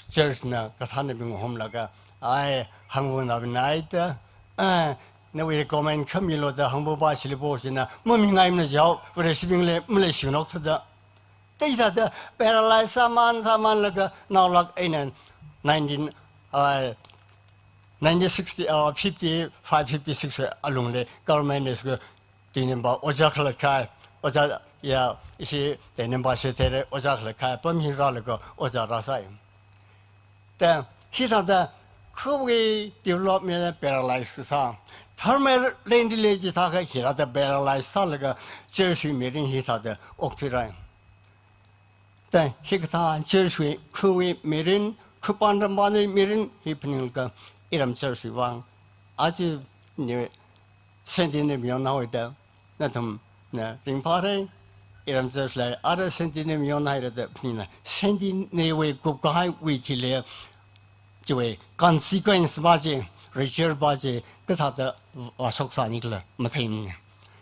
church na kathānabing ngahomlaga, ai, hāngvānaobingna ai da, ah, nawui recommend khamilu da hāngvāpa shilipo shina, mamingaimana jihaowa, Vareshibingli maleishinok thuda. Teida da, paralyze sāman, sāmanlaga, naolāk eina nineteen, ah, nineteen sixty, uh, fifty-five, fifty-six wui alungli government school tuinimba ojā khalatkahai, ojā ya ishi tuinimba shi tere ojā khalatkahai apam hi rālaga ojā rāsai. Then hithāda khawui development paralyze sā. Tharmei lengdile chithākha hithāda paralyze sālaga church wui mirin hithāda okthuirai. Then hikathā church wui khawui mirin, khupān rambanwui mirin hi phaninglaga iram church wui vang aja ni centenary mayonhaoda nathumna ringphārai, iram church la ara centenary mayonhaira da phaningna centenary wui kupkahaiwui thili chiwui consequence va chi, result va chi kathāda vāshok sāni khala matheimana.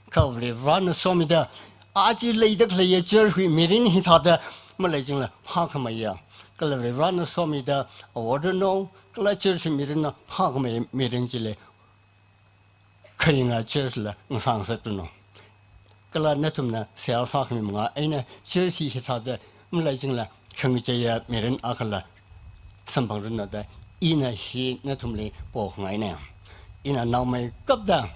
Kha Varivarana somida aja leida khaleiya church wui mirin hithāda maleijingla phākhameiya. Kala Varivarana somida award no, kala church wui mirin no phākhamei mirin chili kharinga church la ngasāngasaktuno. Kala nathumna seihā sākhami manga eina church hi hithāda maleijingla khangacheiya mirin akhala samphangranu da ina hi nathumli pokhangaina. Ina naomeikapta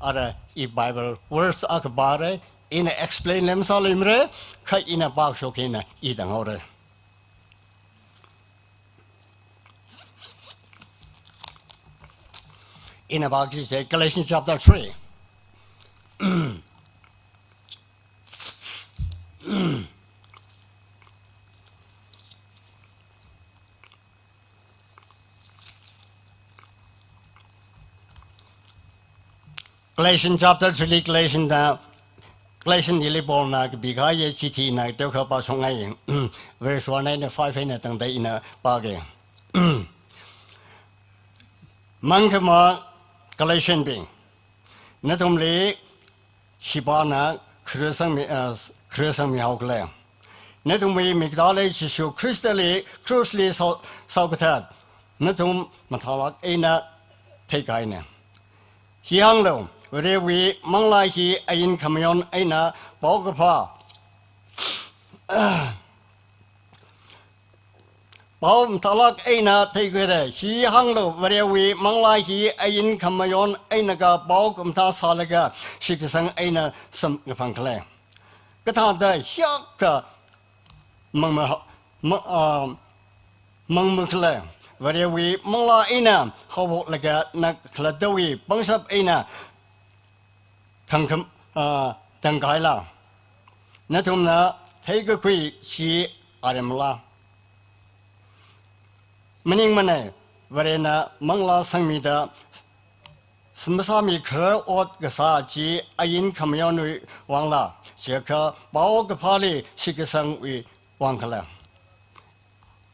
ara i Bible verse akha pārai, ina explain lemsā lemrai, kha ina pākashok hina i tānghaorai. Ina pāki se Galatians chapter three. Galatians chapter three li Galatian da, Galatian hili Paulna kapikahaiya chithina teokha pāshokngai. Verse one eina five eina tangda ina pāke. Mangkhama Galatian bing, nathumli khipāna khararchān mi, uh, khararchān mihaokhala? Nathumwui miktāli Jishu Khristali cross li shao, shaokathat nathum mathālāk eina theikahaina. Hi hānglu, Varewui Manglā hi ain khamayon eina paokaphā, pao mathālāk eina theikhuira. Hi hānglu, Varewui Manglā hi ain khamayon einakha pao khamathā sālaga shitkasang eina samkaphangkhala? Kathāda hiyākha mangma, ma, ah, mangmakhala? Varewui Manglā eina haophoklaga na khalattawui pangshap eina thangkham, ah, thangkhaila? Nathumna theikakhui chi aremla? Maningmana, Varena manglā sangmida smasāmi kharar ot kasā chi ain khamayonwui vangla, chiakha paokaphāli shitkasangwui vangkhala?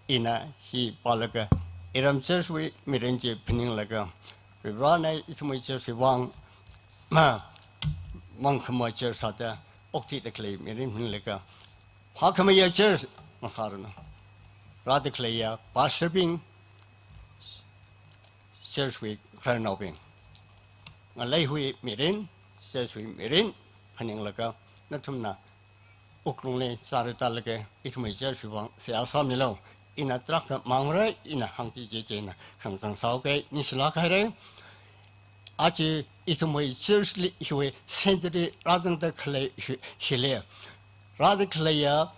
Ina hi pālaga iram church wui mirin chi phaninglaga, Varena ithumwui church wui vang, ma, mangkhama church sāda okthuida khalei mirin phaninglaga, phākhameiya church ngasāranu. Rāda khaleiya pastor bing, church wui khararnaobing, ngaleihai mirin, church wui mirin phaninglaga, nathumna wuklungli sārita laga ithumwui church wui vang seihā sāmilu. Ina tarākha mangrai, ina hāngki jiakha ina khangachang sāhaoke, ningshilāk haira. Aja ithumwui church li hiwui centenary rāzangda khalei hi, hili rāda khaleiya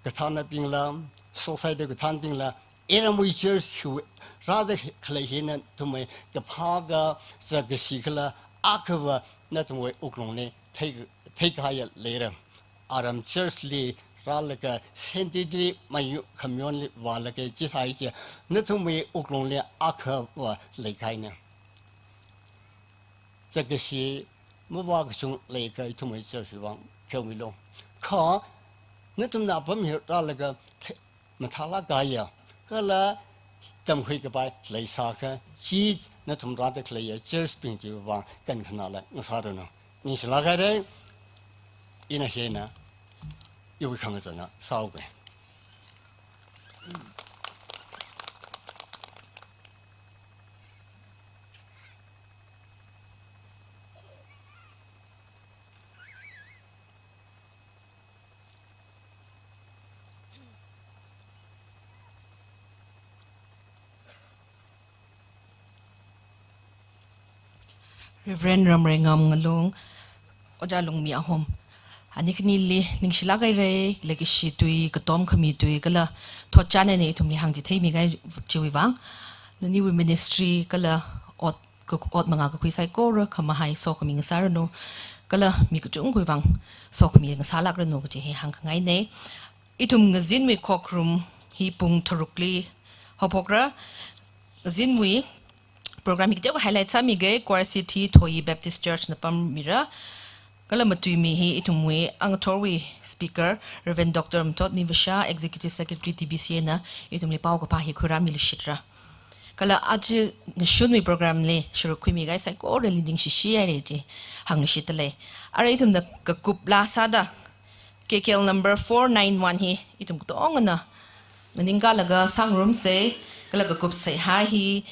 kathānabingla, society kathānabingla, iramwui church hiwui rāda khalei hina nathumwui kaphā ka, zakkashi kala akhava nathumwui wuklungli thei, theikahaiya leira. Aram church li rālaga centenary mayu khamayonli vālaga chithāi chi, nathumwui wuklungli akhava leikahaina. Zakkashi mavā kachungkha leikha ithumwui church wui vang pheomilu. Kha nathumna apam hi rālaga the, mathālāk kahaiya kala tamkhui kapai leisākha, chi nathum rāda khaleiya church bing chiwui vang kankhanāla ngasāranu. Ningshilāk haira. Ina hina iwui khangachang sāhaoke. Reverend Ramreingam Ngalung, Ojā Lungmi Ahom. Ani khanili ningshilāk haira, leikashi tui, katom khami tui, kala thotchan eina ithumli hāngchitheimi kahai chiwui vang. Naniwui ministry kala ot, ka, ot mangā kakhui saikora khamahai sokhami ngasāranu, kala mi kachungkhawui vang sokhami ngasālākranu kaji hi hāngkhangaina. Ithum ngazinwui khokharum hi pung tharukli haophokra. Ngazinwui program hi kateokha highlight sāmiga, Choir Seat hi Thoyi Baptist Church na pammira. Kala matuimi hi ithumwui angathorwui speaker, Reverend Doctor Mthotmi Vasha, Executive Secretary T B C A na ithumli paokaphā hi khuirāmiluishitra. Kala aja ngashunwui program li sharuk khuimi kahai saikorali ningshishi haira chi hāngluishitdalei. Ara ithumna kakup laa sāda K K L number four nine one hi ithum katongana nganingkalaga sāngarumsa, kala kakup seihā hi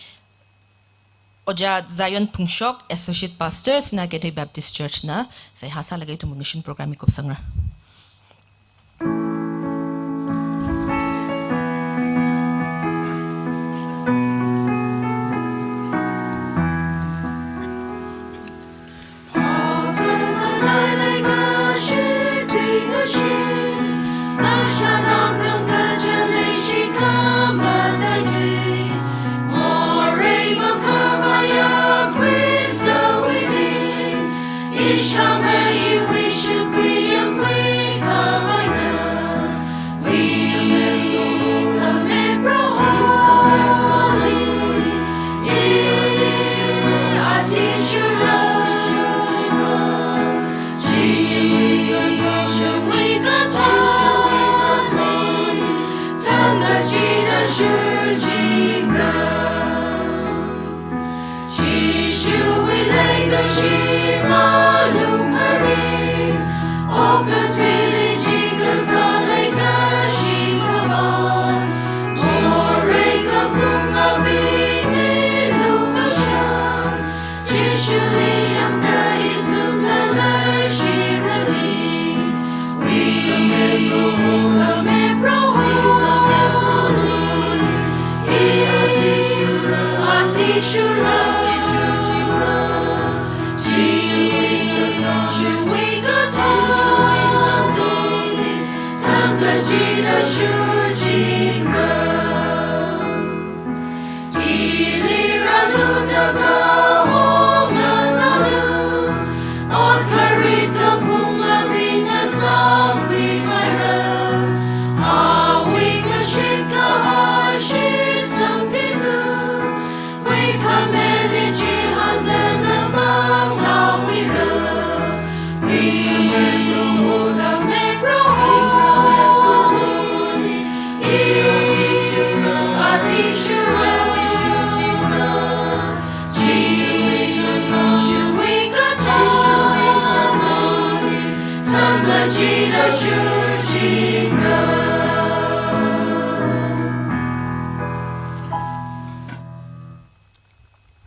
Ojā Zion Phungshok, Associate Pastor, Sinakeithei Baptist Church na seihā sālaga ithum ngashun program hi kupsangra.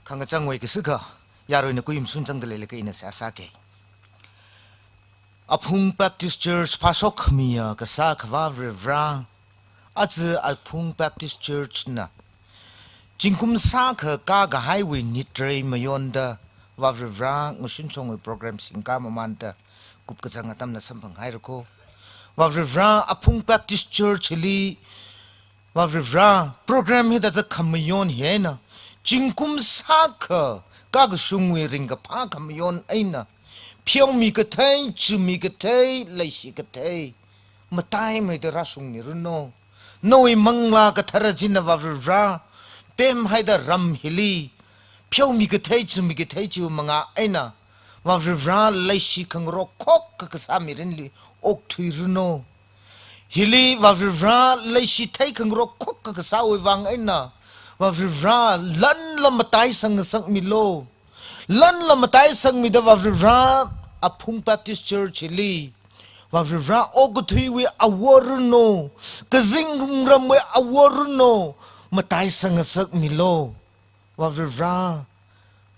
Khangachangwui kasā kha, yaruina khuishung changda leilaga ina seihā sāga. Aphung Baptist Church phāshok khamiya kasā Akhava Varivara, aja Aphung Baptist Church na zingkum shākha kākahaiwui nitrei mayonda, Varivara ngashun shongwui program singka mamānda kupkazang atamna samphang haira kho. Varivara Aphung Baptist Church li, Varivara, program hithāda khamayon hi eina, zingkum shākha kākashungwui ringkaphā khamayon eina, pheomi kathei, chumi kathei, leishi kathei, mataimeida rāshungmiranu. Nawui Manglā Kathara china Varivara, pemhaida ram hili, pheomi kathei, chumi kathei chiwui mangā eina, Varivara leishi khangarok khokha kasā mirinli okthuiranu. Hili Varivara leishi theikhangarok khokha kasāwui vang eina, Varivara lanla mataisang ngasakmilu. Lanla mataisangmida Varivara Aphung Baptist Church hili, Varivara okathuiwui aworanu, kazing wungramwui aworanu, mataisang ngasakmilu. Varivara,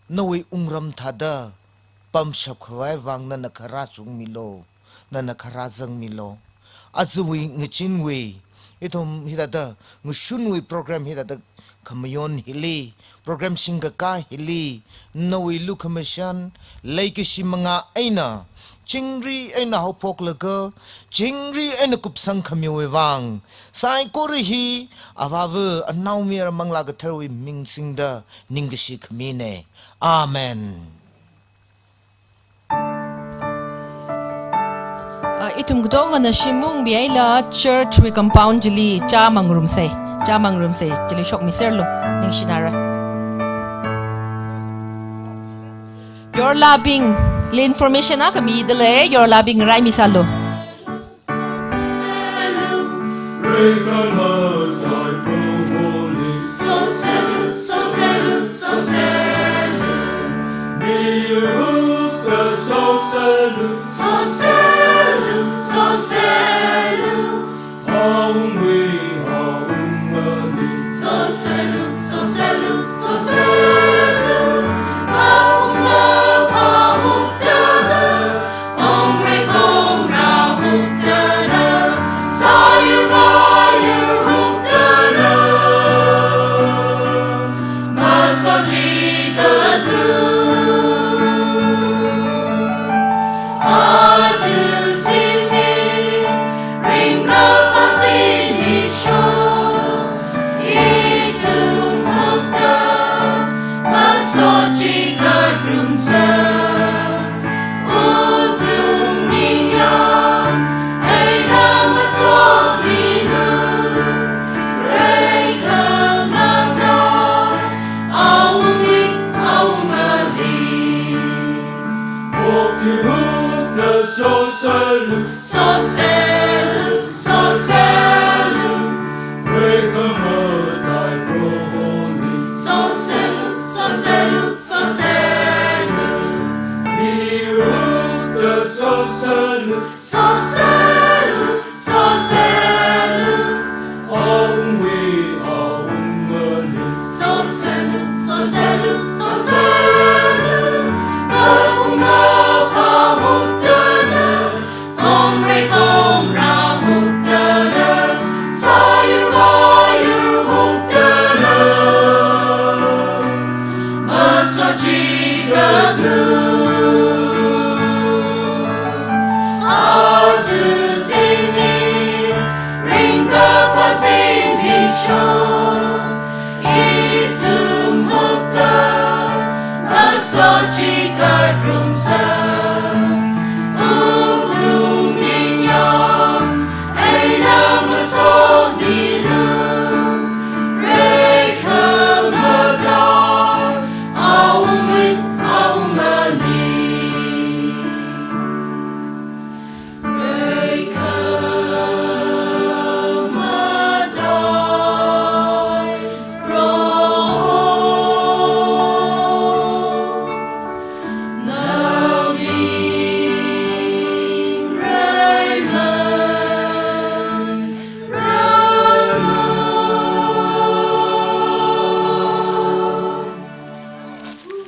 nawui wungram thāda pamshap khavai vang nana kharā chungmilu, nana kharā zangmilu. Ajawui ngachinwui, ithum hithāda ngashunwui program hithāda khamayon hili, program shingkaka hili, nawui lukhamashan, leikashi manga eina, chingri eina haophoklaga, chingri eina kupsang khamiwui vang, saikora hi, Avāva, Anaomayara Manglā Katharawui ming singda ningkashi khamine. Amen. Ah, ithum katongana shim maungmihaila church wui compound chili chā mangrumsei, chā mangrumsei, chili shokmiserlu, ningshinara. Yorlabingli information akha midalei, yorlabing raimi sālu.